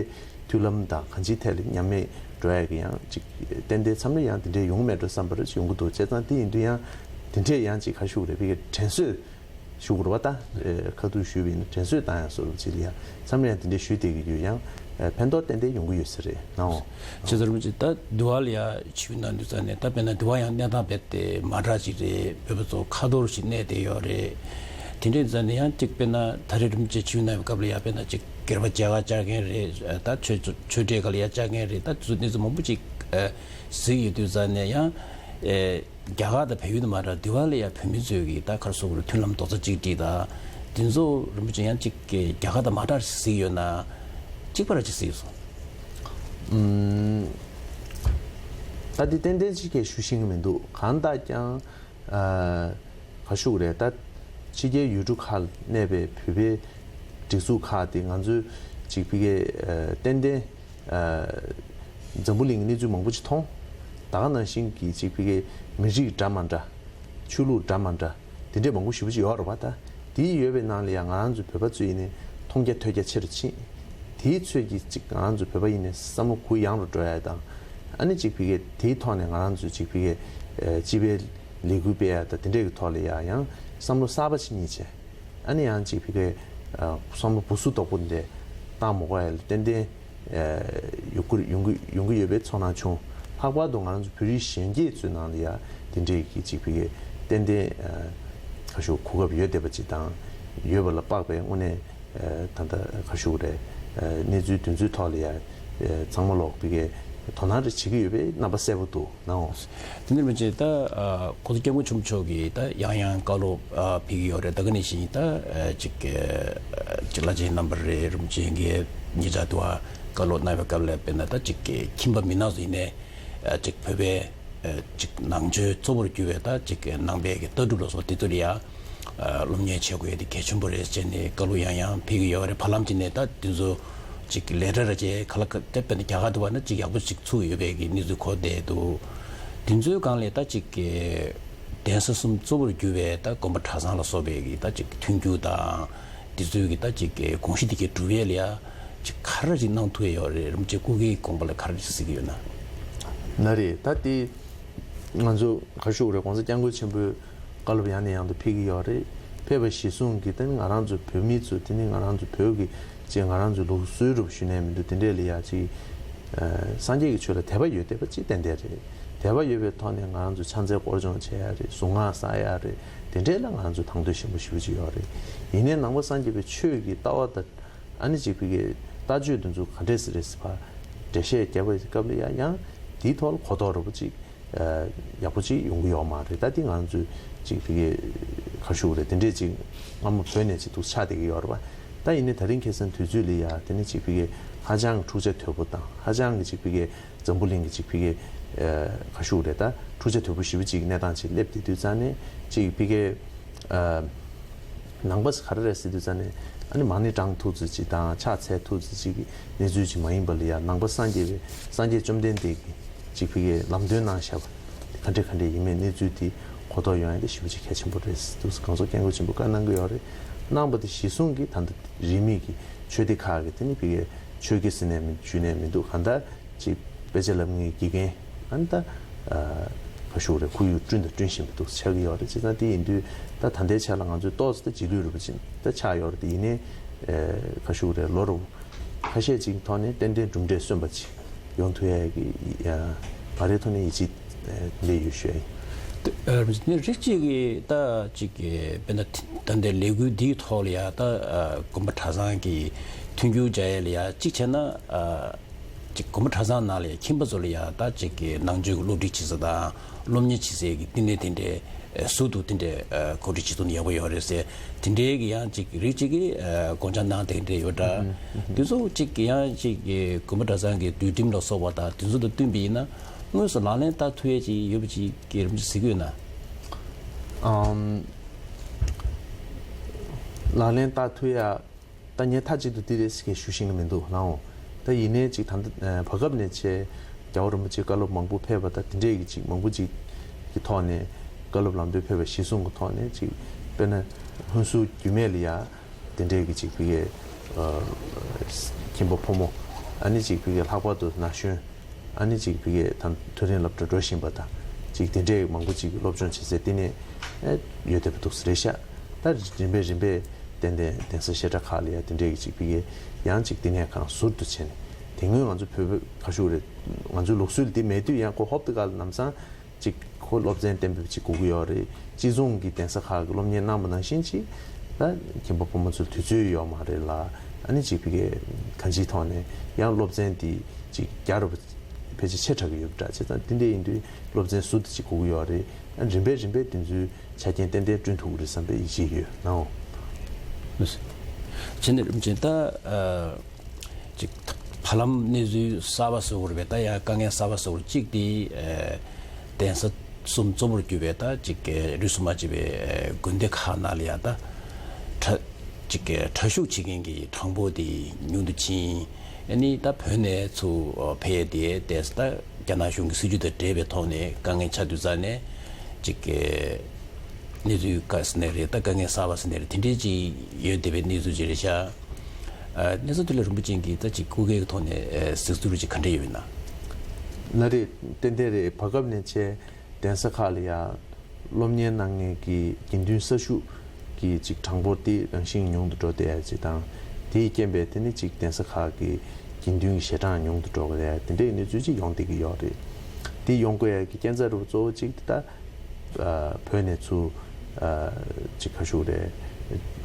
མཐུན་ལམ་དང་གང་ཅིའི་ཐད་ལ་མཉམ་མེད་ འགྲོ་ཡ་གི་ཡང་ཅིག་ཏན་ཏན་མཚམས་རེ་ཡང་དེ་འདྲའི་ཡོང་མེད་འགྲོ་བསམ་པ་རེ་ཡོང་གི་འདུག་བྱས་ཙང་དེ་ཡིན་དུས་ཡང་དེ་འདྲས་ཡང་ཅིག་ག་ཞུ་རེད་ཕ་གི་དྲན་གསོས་ཞུ་དགོས་རེད་བ། ད་ཁ་ཐུག་ཞུས་པ་ཡིན་ན་དྲན་གསོས་བཏང་ཡ་བཟོ་འདྲ་ཅིག་ལ་ཡང་མཚམས་རེ་ཡང་དེ་འདྲས་ཞུས་བསྡད་ཀྱི་ཡོད། ཡང་ཕན་ཐོགས་ཏན་ཏན་ཡོང་གི་ཡོད་ས་རེད་ནའོ། བྱས་ཙང་རིན་པོ་ཆེ་ད་འདི་བ་ལ་ཡ་ཞུས་གནང་དུས་ཙང་ནས་ད་དཔེར་ན་འདི་བ་ཡང་གནས་སྟངས་རྦད་དེ་མ་འདྲ་ཅིག་རེད། བོད་པ་ཚོ་ཁ་ཐོར་ཞིག་གནས་བསྡད་ཡོད་རེད། དེ་འདྲས་ཙང་ནས་ཡང་གཅིག་དཔེར་ན་ད་རེས་རིན་པོ་ཆེ་ཞུས་གནང་བའི་སྐབས་ལ་ཡ་དཔེར་ན་གཅིག་སྒེར་པ་མཇལ་ཁ་བཅར་མཁན་རེད། ད་ཆོས་ཆོས་ཆོས་གྲལ་ཁ་ལ་ཡ་བཅར་མཁན་རེད། ད་དེ་ཚོ་གནས་ཚུལ་མང་པོ་ཅིག་གཟིགས་ཡོད་དུས་ཙང་ནས་ཡང་རྒྱ་གར་དང་བལ་ཡུལ་དུ་མ་འདྲ་འདི་བ་ལ་ཡ་བོད་མི་ཚོས་ཀྱི་ད་ག་རེ་ཟེར་དགོས་རེད། མཐུན་ལམ་རྡོག་རྩ་གཅིག་སྒྲིལ་དང་དེ་ཚོ་རིན་པོ་ཆེ་ཡང་གཅིག་རྒྱ་གར་དང་མ་འདྲ་ཞིག་གཟིགས་ཡོད་ན་གཅིག་པ་ར་ཅིག་གཟིགས་ཡོད་སོང་། ཨུམ། ད་འདི་ཏན་ཏན་ཅིག་གས་ཞུ་ཤེས་ཀྱི་མི་འདུག་གང་ལྟར་ཀྱང་ཨ་ག་ཞུ་དགོས་རེད། ད་ཕྱི་རྒྱལ་ཡུལ་གྲུ་ཁག་ལ་གནས་པའི་བོད་པའི་སྒྲིག་འཛུགས་ཁག་དེ་ང་ཚོས་ཅིག་ཕ་གིའི་ཨ་ཏན་ཏན་ཨ་འཛམ་བུ་གླིང་གི་གནས་ཚུལ་མང་པོ་ཅིག་མཐོང་། ད་ག་ནང་བཞིན་གྱི་ཅིག་ཕ་གིའི་མི་རིགས་འདྲ་མ་འདྲ། ཆོས་ལུགས་འདྲ་མ་འདྲ། དེ་འདྲས་མང་པོ་ཞེ་པོ་ཅིག་ཡོད་རེད་པ། ད་དེའི་ཡོད་པའི་ནང་ལ་ཡང་ང་རང་ཚོ་བོད་པ་ཚོ་ཡིན་ནའི་མཐོང་རྒྱ་ཐོས་རྒྱ་ཆེ་རུ་ཕྱིན། དེའི་ཚོད་ཀྱིས་ཅིག་ང་རང་ཚོ་བོད་པ་ཡིན་ནའི་བསམ་བློ་གུ་ཡངས་རུ་འགྲོ་ཡ་དང་། ཨ་ནི་ཅིག་ཕ་གིའི་དེའི་ཐོག་ནས་ང་རང་ཚོ་ཅིག་ཕ་གིའི་ཨ་སྤྱི་པའི་ལས་འགུལ་སྤེལ་ཡ་དང་དེ་འདྲས་ཀྱི་ཐོག་ལ་ཡ་ཡང་བསམ་བློ་གསར་པ་ཞིག་རྙེད་བྱས། ཨ་ནི་ཡང་ཅིག་ཕ་གིའི་ཨ་བསམ་བློ་སྦུ་སུ་དོག་པོ་འདི་བཏང་མ་དགོས་ཡ་ལ་ཏན་ཏན་ཨ་ཡོང་གི་ཡོང་གི་ཡོང་གི་ཡོད་པའི་ཚོར་སྣང་བྱུང་། ལྷག་པར་དུ་ང་རང་ཚོ་བོད་རིགས་གཞོན་སྐྱེས་ཚོའི་ནང་ལ་ཡ་དེ་འདྲའི་གི་ཅིག་ཕ་གིའི་ཏན་ཏན་ཨ་ག་ཞུ་གོ་སྐབས་ཡོད་བསྡད་པ་ཅིག་དང་ཡོད་པ་ལ་དཔག་པའི་དངོས་གནས་ཨ་ད་ལྟ་ག་ཞུ་རེད། ཨ་གནས་ཚུལ་དེ་ཚོའི་ཐོག་ལ་ཡ་ཨ་ཚང་མ་ལོག་ཕ་གིའི་དོ་སྣང་རེ་བྱེད་ཀྱི་ཡོད་པའི་རྣམ་པ་གསལ་པོ་འདུག་ནའོ། དེ་འདྲ་མིན་ཅིག་ད་ཨ་གོང་ས་སྐྱབས་མགོན་ཆེན་པོ་མཆོག་གིས་ད་ཡང་ཡང་བཀའ་སློབ་ཨ་ཕེབས་ཀྱི་ཡོད་རེད། ད་ག་ནང་བཞིན་ད་ཨ་ཅིག་ཨ་ཅིག་བླ་ཆེན་རྣམ་པ་རེད། རིན་པོ་ཆེ་གིས་ཉེ་ཆར་དུ་བ་བཀའ་སློབ་གནང་བའི་སྐབས་ལ་དཔེར་ན་ད་ཅིག་ཁྱིམ་པ་མི་ནག་ཚོ་ཡིན་ནའི་ཨ་ཅིག་བོད་པའི་ཨ་ཅིག་ནང་ཆོས་གཙོ་བོར་གྱུར་པའི་ད་ཅིག་ནང་པའི་གི་ལྟ་གྲུབ་ལ་སོགས་དེ་ཚོ་ལ་ཡ་ཨ་སློབ་གཉེར་བྱེད་དགོས་ཡ་དེ་གལ་ཆེན་པོ་རེད་ཟེར་ནས་བཀའ་སློབ་ཡང་ཡང་ཕེབས་ཀྱི་ཡོད་རེད། བར་ལམ་ཅིག་ནས་ད་དེ་ཚོ་ཅིག་ལས་གྲྭ་ར་ཅེ་ག་ལ་ག་དེ་དཔེར་ན་རྒྱ་གར་དུ་བ་ན་ཅིག་ཡག་པོ་ཅིག་ཚུགས་ཡོད་པའི་གི་གནས་ཚུལ་གོ་བསྡད་འདུག་དེ་ཚོའི་སྒང་ལས་ད་ཅིག་གི་གདན་ས་གསུམ་གཙོ་བོར་གྱུར་པའི་ད་དགོན་པ་གྲྭ་ཚང་ལ་སོགས་པའི་གི་ད་ཅིག་མཐུན་འགྱུར་དང་དེ་ཚོའི་གི་ད་ཅིག་གི་དགོངས་གཞི་དེ་གའི་སྒྲུབ་ཡས་ལ་ཡ་ཅིག་ག་རེ་ཅིག་གནང་ཐུབ་ཡས་ཡོད་རེད། རིན་པོ་ཆེ་སྐུ་སྒེར་གྱི་དགོངས་པ་ལ་ག་རེ་ཅིག་གཟིགས་ཀྱི་ཡོད་ན། ན་རེད། ད་དེ་ང་ཚོ་ག་ཞུ་དགོས་རེད། ༸གོང་ས་༸སྐྱབས་མགོན་ཆེན་པོས་བཀའ་སློབ་ཡང་ནས་ཡང་དུ་ཕེབས་ཀྱི་ཡོད་རེད། ཕེབས་པ་གཞིར་བཟུང་གིས་དེ་ནི་ང་རང་ཚོ་བོད་མི་ཚོ་དེ་ནི་ང་རང་ཚོ་བོད་ཀྱི་ཅིག་ང་རང་ཚོའི་ལུགས་སྲོལ་རུ་ཞུ་ནས་མི་འདུག་དེ་འདྲས་ལ་ཡ་ཅིག་ཨ་སངས་རྒྱས་ཀྱི་ཆོས་ལ་དད་པ་ཡོད་བསྡད་པ་ཅིག་ཏན་ཏན་རེད། དད་པ་ཡོད་པའི་ཐོག་ནས་ང་རང་ཚོ་ཕྱག་འཚལ་སྐོར་སྦྱོང་བྱེད་ཡ་རེད། གཟུངས་སྔགས་བསགས་ཡ་རེད། དེ་འདྲས་ལ་ང་རང་ཚོ་དང་དོད་ཞན་པོ་ཞེ་པོ་ཅིག་ཡོད་རེད། ཡིན་ནའི་ནང་པ་སངས་རྒྱས་པའི་ཆོས་ཀྱི་ལྟ་བ་དང་ཨ་ནི་ཅིག་ཕ་གིའི་ལྟ་སྤྱོད་དེ་ཚོ་ག་འདྲས་སེ་རེད་ཟེར་བ་འགྲེལ་བཤད་རྒྱབ་པའི་སྐབས་ལ་ཡ་ཡང་དེའི་ཐོག་ལ་གོ་རྟོགས་རེ་པོ་ཅིག་ཨ་ཡག་པོ་ཅིག་ཡོང་གི་ཡོད་མ་རེད། ད་དེ་ང་ཚོས་ཅིག་ཕ་གིའི་ག་ཞུ་དགོས་རེད། དེ་འདྲས་ཅིག་སྔ་མོ་བོད་ནས་ཅིག་འདུག་ཆགས་བསྡད་ཀྱི་ཡོད་རེད་པ། ད་ཡིན་ནའི་ད་རིང་ཁ་སང་དུས་ཚོད་ལ་ཡ་དེ་ནི་ཅིག་ཕ་གིའི་ཧ་ཅང་གི་འཁྲུག་ཆ་དོད་པོ་དང་ཧ་ཅང་གི་ཅིག་ཕ་གིའི་འཛམ་བུ་གླིང་གི་ཅིག་ཕ་གིའི་ཨ་ག་ཞུ་དགོས་རེད། ད་འཁྲུག་ཆ་དོད་པོ་ཞེ་པོ་ཅིག་གནས་སྟངས་ཅིག་སླེབས་བསྡད་དུས་ཙང་ནས་ཅིག་ཕ་གིའི་ཨ་ནང་པ་ག་རེ་རེད་ཟེར་དུས་ཙང་ནས་ཨ་ནི་མ་ཎི་བགྲང་ཐུབ་ཙམ་ཅིག་དང་ཕྱག་འཚལ་ཐུབ་ཙམ་ཅིག་གི་གནས་ཚུལ་ཅིག་མ་ཡིན་པ་ལ་ཡ་ནང་པ་སངས་རྒྱས་པའི་སངས་རྒྱས་བཅོམ་ལྡན་འདས་ཀྱིས་ཅིག་ཕ་གིའི་ལམ་སྟོན་གནང་བཞག་པ་ག་འདྲ་ག་འདྲ་ཡིན་མིན་གནས་ཚུལ་དེ་གོ་རྟོགས་ཡོང་ཡ་དེ་ཞེ་པོ་ཅིག་གལ་ཆེན་པོ་རེད་ཟེར་དུས་༸གོང་ས་༸སྐྱབས་མགོན་ཆེན་པོས་བཀའ་གནང་གི་ཡོད་རེད། གནང་བ་དེ་གཞི་བཟུང་གིས་ད་ལྟ་རིས་མེད་ཀྱི་ཆོས་སྡེ་ཁག་གི་དེ་ནི་ཕ་གིའི་ཆོས་དགེ་ཟེར་ནས་མི་ཞུས་ནས་མི་འདུག་གང་ལྟར་ཅིག་དཔེ་ཆ་ལབ་མཁན་དགེ་རྒན་ཨ་ནི་ད་ཨ་ག་ཞུ་དགོས་རེད། ཁོར་ཡུག་བསྐྲུན་དང་བསྐྲུན་བཞིན་པ་འདུག་ཆགས་ཀྱི་ཡོད་རེད། བྱས་ཙང་དེ་ཡིན་དུས་ད་ད་ལྟའི་ཆ་ལ་ང་ཚོས་ཏོག་ཙམ་ད་རྗེས་ལུས་རེད་པ་ཅིག་ད་ཆགས་ཡོད་རེད། དེ་ཡིན་ནའི་ཨ་ག་ཞུ་དགོས་རེད། ལོ་རེ་ཁ་ཤས་ཅིག་ཐོག་ནས་ཏན་ཏན་གྲུབ་འབྲས་སོན་པ་ཅིག་ཡོང་ཐུབ་ཡ་གི་ཨ་ང་རའི་ཐོག་ནས་ཡིད་ཆེས་ཨ་འདི་ཡོད་ཞུ་ཡ་ཡིན། དེ་ཨ་ནི་རིགས་གཅིག་གིས་ད་ཅིག་གི་དཔེར་ན་ད་ལྟའི་ལས་འགུལ་འདིའི་ཐོག་ལ་ཡ་ད་ཨ་དགོན་པ་གྲྭ་ཚང་གི་མཐུན་འགྱུར་བྱ་ཡ་ལ་ཡ་གཅིག་བྱས་ན་ཨ། ཅིག་དགོན་པ་གྲྭ་ཚང་ནང་ལ་ཡང་ཁྱིམ་པ་ཚོ་ལ་ཡང་ད་ཅིག་གི་ནང་ཆོས་ཀྱི་སློབ་ཁྲིད་བྱེད་ས་དང་སློབ་གཉེར་བྱེད་སའི་གི་བསྟི་གནས་དེ་འདྲའི་ཟུར་དུ་དེ་འདྲའི་གོ་སྒྲིག་བྱེད་ཐུབ་ན་ཡག་པོ་ཡོད་རེད་ཟེར། དེ་འདྲའི་གི་ཡང་ཅིག་རིགས་གཅིག་གི་དགོངས་འཆར་གནང་དེ་འདྲ་ཡོད་འདྲ། དེ་ཚོ་ཅིག་གི་ཡང་ཅིག་གི་དགོན་པ་གྲྭ་ཚང་གི་འདུལ་ཁྲིམས་ལ་སོགས་པ་དང་དེ་ཚོ་དང་བསྟུན་པ་ཡིན་ན་དངོས་སུ་ལག་ལེན་བསྟར་ཐུབ་ཡས་ཅིག་ཡོད་པ་ཅིག་གི་རིམ་གྲོ་གཟིགས་ཀྱི་ཡོད་ན། ཨམ། ལག་ལེན་བསྟར་ཐུབ་ཡ། ད་ངས་མཐའ་གཅིག་ཏུ་འདི་རེད་ཟེར་མཁན་ཞུ་ཤེས་ཀྱི་མི་འདུག་ལགས་འོང་། ད་ཡིན་ནའི་ཅིག་ད་ལྟ་བར་སྐབས་ནས་བྱས་རྒྱལ་བ་རིན་པོ་ཆེ་བཀའ་སློབ་མང་པོ་ཕེབས་པ་དང་དེ་འདྲས་ཀྱི་ཅིག་མང་པོ་ཅིག་གི་ཐོག་ནས་བཀའ་སློབ་ལམ་སྟོན་ཕེབས་པ་གཞིར་བཟུང་གི་ཐོག་ནས་ཅིག་དཔེར་ན་ཧུན་སུར་རྒྱུད་སྨད་ལ་ཡ་དེ་འདྲས་ཀྱི་ཅིག་ཕ་གིའི་ཁྱིམ་པ་ཕོ་མོ་ཨ་ནི་ཅིག་ཕ་གིའི་ལྷག་པར་དུ་ན་གཞོན་ ཨ་ནི་ཅིག་ཕ་གིའི་ད་མཐོ་རིམ་སློབ་གྲྭ་འགྲོ་བཞིན་པ་དང་ཅིག་དེ་འདྲའི་མང་པོ་ཅིག་སློབ་སྦྱོང་བྱེད་སའི་ལྟེ་གནས་ཡོད་བསྡད་པ་འདུག་ས་རེད་ཤག་ད་རིམ་པས་རིམ་པས་ཏན་ཏན་གདན་ས་བཤད་གྲྭ་ཁག་ལ་ཡ་དེ་འདྲའི་ཅིག་ཕ་གིའི་ཡང་ཅིག་ལྟེ་གནས་ཁང་ཟུར་དུ་བྱས་ནས་དེ་སྔོན་ང་ཚོ་བོད་པ་ག་ཤུག་རེད། ང་ཚོའི་ལུགས་སྲོལ་འདི་མེད་དུས་ཡང་ཁོ་ཧོབ་ཏེ་ག་ལ་ལམ་སང་ཅིག་ཁོ་སློབ་ཚན་གཏན་འབེབས་ཅིག་དགོས་ཀྱི་ཡོད་རེད། སྤྱི་ཚོགས་ཀྱི་གདན་ས་ཁག་གི་སློབ་གཉེར་གནང་བ་ནང་བཞིན་ཅིག་ད་ཁྱིམ་པ་ཕོ་མོ་ཚོར་དུས་ཚོད་ཡོད་མ་རེད་ལ། ཨ་ནི་ཅིག་ཕ་གིའི་གང་ཅིའི་ཐོག་ནས་ཡང་སློབ་ཚན་འདི་ཅིག་རྒྱ་རུ་ཕལ་ཆེར་ཆེ་དྲགས་ཀྱི་ཡོད་པ་འདྲ། བྱས་ཙང་དེ་འདྲ་ཡིན་དུས་སློབ་ཚན་ཟུར་དུ་ཅིག་དགོས་ཀྱི་ཡོད་རེད། ཨ་རིམ་པས་རིམ་པས་དེ་ཚོའི་ཆ་རྐྱེན་ཏན་ཏན་བསྐྲུན་ཐུབ་ཀྱི་རེད་བསམ་པའི་ཡིད་ཆེས་ཡོད་ནའོ། བྱས་ནས་རིམ་བྱས་ད་ཨ། ཅིག་བར་ལམ་གནས་ཚུལ་གསར་པ་བཟོ་དགོས་རེད་པས། ད་ཡང་དཀའ་ངལ་གསར་པ་བཟོ་དགོས་རེད། གཅིག་དེ་ཨ། གདན་ས་གསུམ་གཙོ་བོར་གྱུར་པའི་ད་ཅིག་གི་རིས་སུ་མ་ཆད་པའི་ཨ། དགོན་སྡེ་ཁག་ནང་ལ་ཡང་ད་གྲྭ་ཅིག་གི་གྲྭ་ཞུགས་བྱེད་མཁན་གྱི་གྲངས་འབོར་དེ་ཉུང་དུ་ཕྱིན། ཨ་ནི་ད་བོད་ནས་ཚུར་ཕེབས་ཏེ་དེ་ད་རྒྱ་ནག་གཞུང་གི་སྲིད་ཇུས་དང་འབྲེལ་བའི་ཐོག་ནས་དཀའ་ངལ་ཆགས་དུས་ཙང་ནས་ཅིག་གི་གནས་ཚུལ་དཀའ་ཟེར་ནའི་རེད། ད་དཀའ་ངལ་གསར་པ་ཟེར་ནའི་རེད། དེ་འདྲའི་ཅིག་ཡོད་བསྡད་པའི་གནས་ཚུལ་ཅིག་རེད་ཤག་ཨ། གནས་ཚུལ་དེ་ལ་རིན་པོ་ཆེ་གིས་ད་ཅིག་སྐུ་སྒེར་གྱི་ཐོག་ནས་ཨ། གཟིགས་ཚུལ་ཅིག་ག་འདྲ་ཡོད་ན། ལགས་རེད། ཏན་ཏན་རེད། བར་སྐབས་ནས་བྱས་གདན་ས་ཁག་ལ་ཡ་སློབ་གཉེར་གནང་མཁན་གྱི་དགེ་འདུན་ས་ཞུགས་ཀྱི་ཅིག་གྲངས་འབོར་དེ་རང་བཞིན་ཉུང་དུ་འགྲོ་བསྡད་ཡ་ཅིག་དང་། དེའི་རྐྱེན་པས་དེ་ནི་ཅིག་གདན་ས་ཁག་གི་དགེ་འདུན་གྱི་ཞལ་གྲངས་ཉུང་དུ་འགྲོ་གི་རེད། དེ་འདྲའི་གནས་ཚུལ་ཅིག་ཡོང་བསྡད་ཀྱི་ཡོད་རེད། དེ་ཡོང་དགོས་ཡ་གི་རྐྱེན་རྩ་རུ་གཙོ་བོ་གཅིག་དེ་ད་ཨ། བོད་ནས་ཚུར་ཨ། ཅིག་ག་ཞུ་རེད།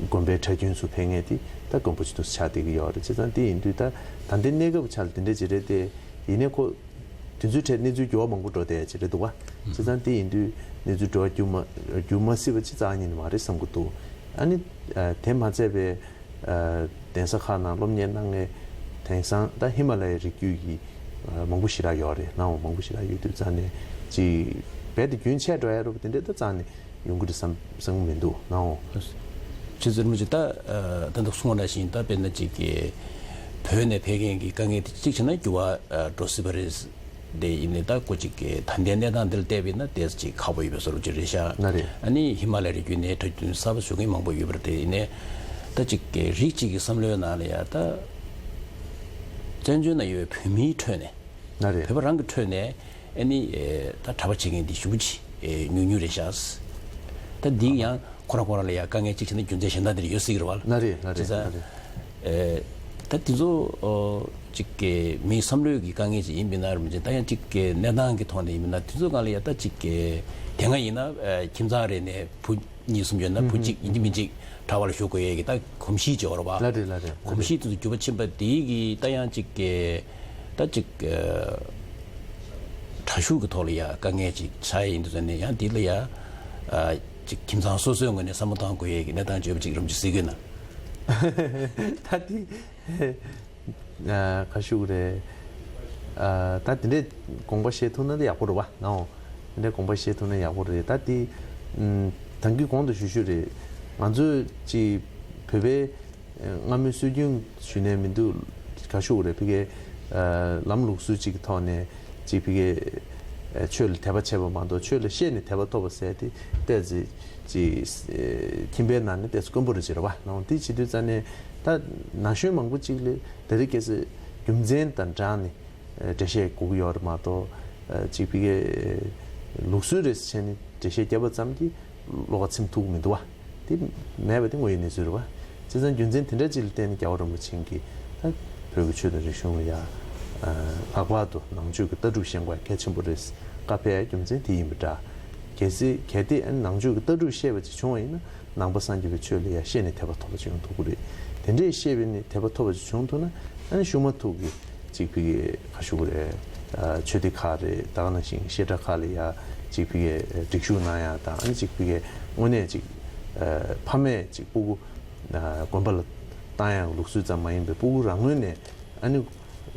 དགོན་པའི་གྲྭ་རྒྱུན་ཚུར་ཕེབས་མཁན་དེ་ད་དཀོན་པོ་ཅིག་ཏུ་ཆགས་བསྡད་ཀྱི་ཡོད་རེད། བྱས་ཙང་དེ་ཡིན་དུས་ད་ད་ལྟའི་གནས་སྐབས་ཆ་ལ་དེ་འདྲ་ཅིག་རེད་དེ། ཡིན་ནའི་ཁོ་དེ་ཚོའི་གྲས་གནས་ཚུལ་འགྱུར་བ་མང་པོ་འགྲོ་བསྡད་ཡ་ཅིག་རེད་འདུག་བ། བྱས་ཙང་དེ་ཡིན་དུས་གནས་ཚུལ་འགྲོ་བ་འགྱུར་མ་འགྱུར་མ་སྲིད་པ་ཅིག་རྩ་བ་ཉིད་ནས་མ་རེད་བསམ་གྱི་འདུག་ཨ་ནི་ཨ། དེ་མ་ཚད་པའི་ཨ། གདན་ས་ཁག་ནང་སློབ་གཉེར་གནང་མཁན་དེང་སང་ད་ཧི་མ་ལ་ཡའི་རི་རྒྱུད་ཀྱི་ཨ། མང་པོ་ཞེ་དྲག་ཡོད་རེད། ནའོ། མང་པོ་ཞེ་དྲག་ཡོད་དུས་རྩ་ནས་ཅིག་རྦད་དེ་རྒྱུན་ཆད་འགྲོ་ཡ་རུ་དེ་འདྲ་ད་རྩ་ནས་ཡོང་གི་རེད་བསམ་བསམ་གྱི་མི་འདུག་ནའོ། ཆེ་ཟེར་མོ་ཅིག་ད་ཨ། ད་འདུག་སོང་ན་བཞིན་ད་དཔེར་ན་ཅིག་གི་བོད་ནས་ཕེབས་མཁན་གྱི་དཀའ་ངལ་དེ་གཅིག་བྱས་ན་འགྱུར་བ་ཨ། འགྲོ་སྲིད་པ་རེད། དེ་ཡིན་ནའི་ད་ཀོ་ཅིག་གི་ད་ལྟའི་གནས་སྟངས་འདི་ལ་བལྟས་པ་ཡིན་ན་ཏོག་ཙམ་ཅིག་ཁག་པོ་ཡོད་པའི་བཟོ་འདྲ་ཅིག་རེད་ཤག་ན་རེད། ཨ་ནི་ཧི་མ་ལ་ཡའི་རི་རྒྱུད་ནས་གྲྭ་རྒྱུན་གསར་པ་བཟོ་མཁན་མང་པོ་ཡོད་པ་རེད། དེ་ཡིན་ནའི་ད་ཅིག་གི་རིགས་གཅིག་གི་བསམ་བློའི་ནང་ལ་ཡ་ད་བཙན་བྱོལ་ནང་ཡོད་པའི་བོད་མིའི་ཁྲོད་ནས། ན་རེད། བོད་པ་རང་གི་ཁྲོད་ནས་ཨ་ནི་ཨེ་ད་གྲྭ་པ་བྱེད་མཁན་འདི་ཞེ་པོ་ཅིག་ཨེ་ཉུང་ཉུང་རེད་ཤག་ད་འདི་ཡང་ཁོ་རང་ཁོ་རང་ལ་ཡ་དཀའ་ངལ་གཅིག་བྱས་ན་རྒྱུ་མཚན་གཞན་དག་འདིར་ཡོད་སྲིད་ཀྱི་རེད་བ། ན་རེད། ན་རེད། བྱས་ཙང་ན་རེད། ཨེ་ད་དེ་ཚོ་ཨོ་ཅིག་གི་མིའི་བསམ་བློའི་གི་དཀའ་ངལ་ཅིག་ཡིན་པ་ཡིན་ན་རུང་ཅིག་ད་ཡང་ཅིག་གི་གནས་སྟངས་ཀྱི་ཐོག་ནས་ཡིན་པ་ཡིན་ན་དེ་ཚོ་སྒང་ལ་ཡ་ད་ཅིག་གི་དེ་སྔ་ཡིན་ན་ཨེ་ཁྱིམ་ཚང་རེ་ནས་བུ་གཉིས་གསུམ་ཡོད་ན་བུ་གཅིག་ཡིན་གཅིག་མིན་གཅིག་གྲྭ་པ་ལ་ཞུགས་དགོས་ཡས་ཀྱི་ད་གོམས་གཤིས་ཅིག་ཡོད་རེད་བ། ལགས་རེད། ལགས་རེད། གོམས་གཤིས་དེ་ཚོ་འགྱུར་བ་ཕྱིན་པ་དེའི་གི་ད་ཡང་ཅིག་གི་ད་ཅིག་གི་གྲྭ་ཞུགས་ཀྱི་ཐོག་ལ་ཡ་དཀའ་ངལ་ཅིག་ཆགས་ཡས་ཡིན་དུས་ཙང་ནས་ཡང་འདི་ལ་ཡ་ཨ་ཅིག་ཁྱིམ་ཚང་སོ་སོའི་ངོས་ནས་བསམ་བློ་གཏང་དགོས་ཡས་ཀྱི་གནས་སྟངས་ཅིག་ཡོད་པ་ཅིག་རུང་ཅིག་གཟིགས་ཀྱི་ཡོད་ན། ད་དེ། ཨ། ག་ཞུ་གི་རེད། ཨ། ད་དེ་འདྲའི་དགོངས་པ་བཞེས་ཐུབ་ན་ད་ཡག་པོ་རེད་བ། ནའོ། དེ་འདྲའི་དགོངས་པ་བཞེས་ཐུབ་ན་ཡག་པོ་རེད། ད་དེ་ཨམ། ད་གིན་གོང་དུ་ཞུ་ཞུ་རེད། ང་ཚོས་ཅིག་བོད་པའི་སྔ་མོའི་སྲོལ་རྒྱུན་ཞུ་ནས་མི་འདུག་ག་ཞུ་གི་རེད། ཕ་གིའི་ཨ། ལམ་ལུགས་སྲོལ་ཅིག་གི་ཐོག་ནས་ཅིག་ཕ་གིའི་ཨ། ཆོས་ལ་དད་པ་བྱས་པ་མ་གཏོགས་ཆོས་ལ་ཤེས་ནས་དད་པ་ཐོབ་པ་ཟེར་དེ་ཏོག་ཙམ་ཅིག་ཨ། ཁྱིམ་པའི་ནང་ནས་ཏོག་ཙམ་དཀོན་པོ་རེད་ཅེས་རེད་བ། ནའོ། དེ་བྱེད་དུས་ཙང་ནས་ད་ན་གཞོན་མང་པོ་ཅིག་ལ་དེ་རིང་ཁ་སང་རྒྱུ་མཚན་དང་སྦྲགས་ནས་འགྲེལ་བཤད་དགོས་ཀྱི་ཡོད་རེད་མ་གཏོགས། ཅིག་ཕ་གིའི་ལུགས་སྲོལ་རེད་ཟེར་བྱས་ནས་འགྲེལ་བཤད་བརྒྱབ་པ་ཙམ་གྱིས་བློ་ཁ་ཚིམ་ཐུབ་ཀྱི་མི་འདུག་བ། དེ་མེད་པ་དེ་དངོས་ཡོད་གནས་ཚུལ་རེད་བ། བྱས་ཙང་རྒྱུ་མཚན་དེ་འདྲ་ཅིག་ལ་བརྟེན་ནས་རྒྱལ་བ་རིན་པོ་ཆེ་གིས་ད་བོད་ཀྱི་ཆོས་དང་རིག་གཞུང་ལ་ཡ། ལྷག་པར་དུ་ནང་ཆོས་ཀྱི་ལྟ་གྲུབ་ཤེས་དགོས་གལ་ཆེན་པོ་རེད། བཀའ་ཕེབས་རྒྱུ་མཚན་དེ་ཡིན་པ་འདྲ། གལ་སྲིད་གལ་ཏེ་ཨ་ནི་ནང་ཆོས་ཀྱི་ལྟ་གྲུབ་ཤེས་པ་ཅིག་བྱུང་བ་ཡིན་ན། ནང་པ་སངས་རྒྱས་པའི་ཆོས་ལ་ཡང་ཤེས་ནས་དད་པ་ཐོབ་པ་ཅིག་ཡོང་ཐུབ་ཀྱི་རེད། དེ་འདྲའི་ཤེས་པ་ནས་དད་པ་ཐོབ་པ་ཅིག་བྱུང་ཐུབ་ན། ཨ་ནི་གཞུག་མ་ཐུག་གི་ཅིག་ཕ་གིའི་ག་ཞུ་གི་རེད། ཨ། ཆོས་སྡེ་ཁག་རེད། ད་ག་ནང་བཞིན་བཤད་གྲྭ་ཁག་ལ་ཡ་ཅིག་ཕ་གིའི་སྒྲིག་ཞུགས་གནང་ཡ་དང་། ཨ་ནི་ཅིག་ཕ་གིའི་དངོས་གནས་ཅིག་ཨ། ཕ་མས་ཅིག་སྤུ་གུ་ཨ། དགོན་པ་ལ་བཏང་ཡ་ལུགས་སྲོལ་ཙམ་མ་ཡིན་པའི་སྤུ་གུ་རང་ངོས་ནས་ཨ་ནི།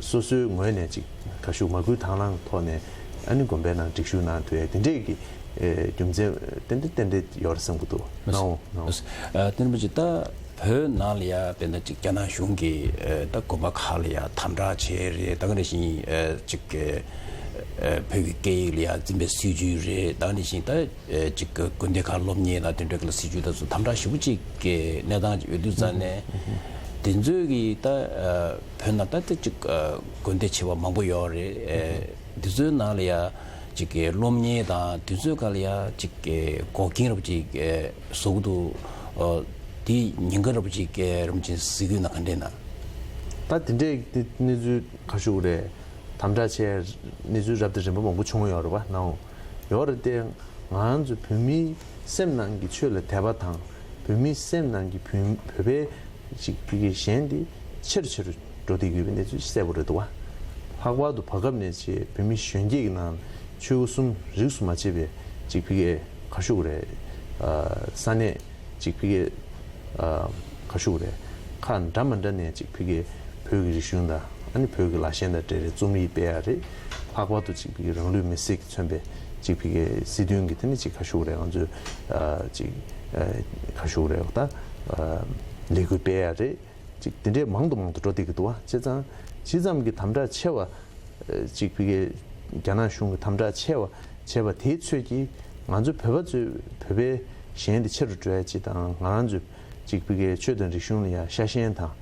སོ་སོའི་ངོས་ནས་ཅིག་ག་ཞུ་མ་བསྐུལ་དང་བླངས་ཐོག་ནས་ཨ་ནི་དགོན་པའི་ནང་སྒྲིག་ཞུགས་གནང་ཐུབ་ཡ་དེ་འདྲས་ཀྱི་ཨེ། རྒྱུ་མཚན་ཏན་ཏན་ཏན་ཏན་ཡོད་རེད་བསམ་གྱི་འདུག་ནའོ་ནའོ། ཨ། དེ་རིན་པོ་ཆེ་ད་བོད་ནང་ལ་ཡ་དཔེར་ན་ཅིག་རྒྱ་ནག་གཞུང་གིས་ཨེ། ད་དགོན་པ་ཁག་ལ་ཡ་དམ་དྲག་བྱས་རེད། ད་ག་ནང་བཞིན་ཨེ། ཅིག་ཨེ། བོད་ཀྱི་སྐད་ཡིག་ལ་ཡ་འཛིན་པའི་སྲིད་ཇུས་རེད། ད་ག་ནང་བཞིན་ད། ཨེ། ཅིག་གི་དགོན་སྡེ་ཁག་སློབ་གཉེར་དང་དེ་འདྲ་གི་ལ་སྲིད་ཇུས་དང་སོགས་དམ་དྲག་ཞེ་པོ་ཅིག་གི་གནས་སྟངས་ཅིག་ཡོད་དུས་ཙང་ནས། དེ་ཚོའི་གི་ད་ཨ། བོད་ནང་ད་ལྟ་ཅིག་ཨ། དགོན་སྡེ་ཆེ་བ་མང་པོ་ཡོད་རེད། ཨེ། འདི་ཚོའི་ནང་ལ་ཡ་ཅིག་གི་སློབ་གཉེར་དང་དེ་ཚོའི་སྒང་ལ་ཡ་ཅིག་གི་འགོག་རྐྱེན་རབ་ཅིག་བཟོ་གི་འདུག། ཨོ། དེ་ཉེན་ཁ་རབ་ཅིག་རིམ་བཞིན་གཟིགས་ཀྱི་ཡོད་ན་ག་འདྲས་ན། ད་དེ་འདྲས་ཀྱི་གནས་ཚུལ་ཁ་ཤུགས་རེད། དམ་དྲག་བྱས་གནས་ཚུལ་རབ་དང་རིམ་པ་མང་པོ་བྱུང་ཡོད་རེད་པ་ནའོ། ཡོད་རེད་དེ། ང་རང་ཚོ་བོད་མིའི་སེམས་ནང་གི་ཆོས་ལ་དད་པ་དང་། བོད་མིའི་སེམས་ནང་གི་བོད་བོད་པའི་ཅིག་བོད་ཀྱི་ཞེན་དེ་ཆེ་རུ་ཆེ་རུ་འགྲོ་བསྡད་ཡོད་པའི་གནས་ཚུལ་གསལ་པོ་རེད་འདུག་བ། ལྷག་པར་དུ་བར་སྐབས་ནས་ཅིག་བོད་མི་གཞོན་སྐྱེས་ཀྱི་ནང་ཆོས་སྐུ་གསུམ་རིས་སུ་མ་ཆད་པའི་ཅིག་བོད་ཀྱི་ཁ་ཤུགས་རེད། ས་གནས་ཅིག་བོད་ཀྱི་ཁ་ཤུགས་རེད། ཁག་འདྲ་མི་འདྲ་ནས་ཅིག་བོད་ཀྱི་བོད་ཀྱི་རིག་གཞུང་དང་ཨ་ནི་བོད་ཀྱི་ལག་ཤེས་དང་འབྲེལ་བའི་རྩོམ་ཡིག་སྤེལ་ཡ་རེད། ལྷག་པར་དུ་ཅིག་བོད་ཀྱི་རང་ལུས་མེར་སྲེག་མཚོན་པའི་ཅིག་བོད་ཀྱི་སྲིད་དོན་གྱི་དེ་ནི་ཅིག་ཁ་ཤུགས་རེད། ང་ཚོས་ཅིག་ཁ་ཤུགས་རེད་ད། ལས་འགུལ་སྤེལ་ཡ་རེད། ཅིག་དེ་འདྲའི་མང་དུ་མང་དུ་འགྲོ་བསྡད་ཀྱི་འདུག་བ། བྱས་ཙང་ཇི་ཙམ་གྱི་དམ་དྲག་ཆེ་བ་ཅིག་བོད་ཀྱི་རྒྱ་ནག་གཞུང་གི་དམ་དྲག་ཆེ་བ་བྱས་པ་དེའི་ཚོད་ཀྱིས་ང་ཚོ་བོད་པ་ཚོས་བོད་པའི་ཞེན་དེ་ཆེ་རུ་འགྲོ་ཡ་ཅིག་དང་། ང་རང་ཚོས་ཅིག་བོད་ཀྱི་ཆོས་དང་རིག་གཞུང་ལ་ཡ་ཤ་ཞེན་དང་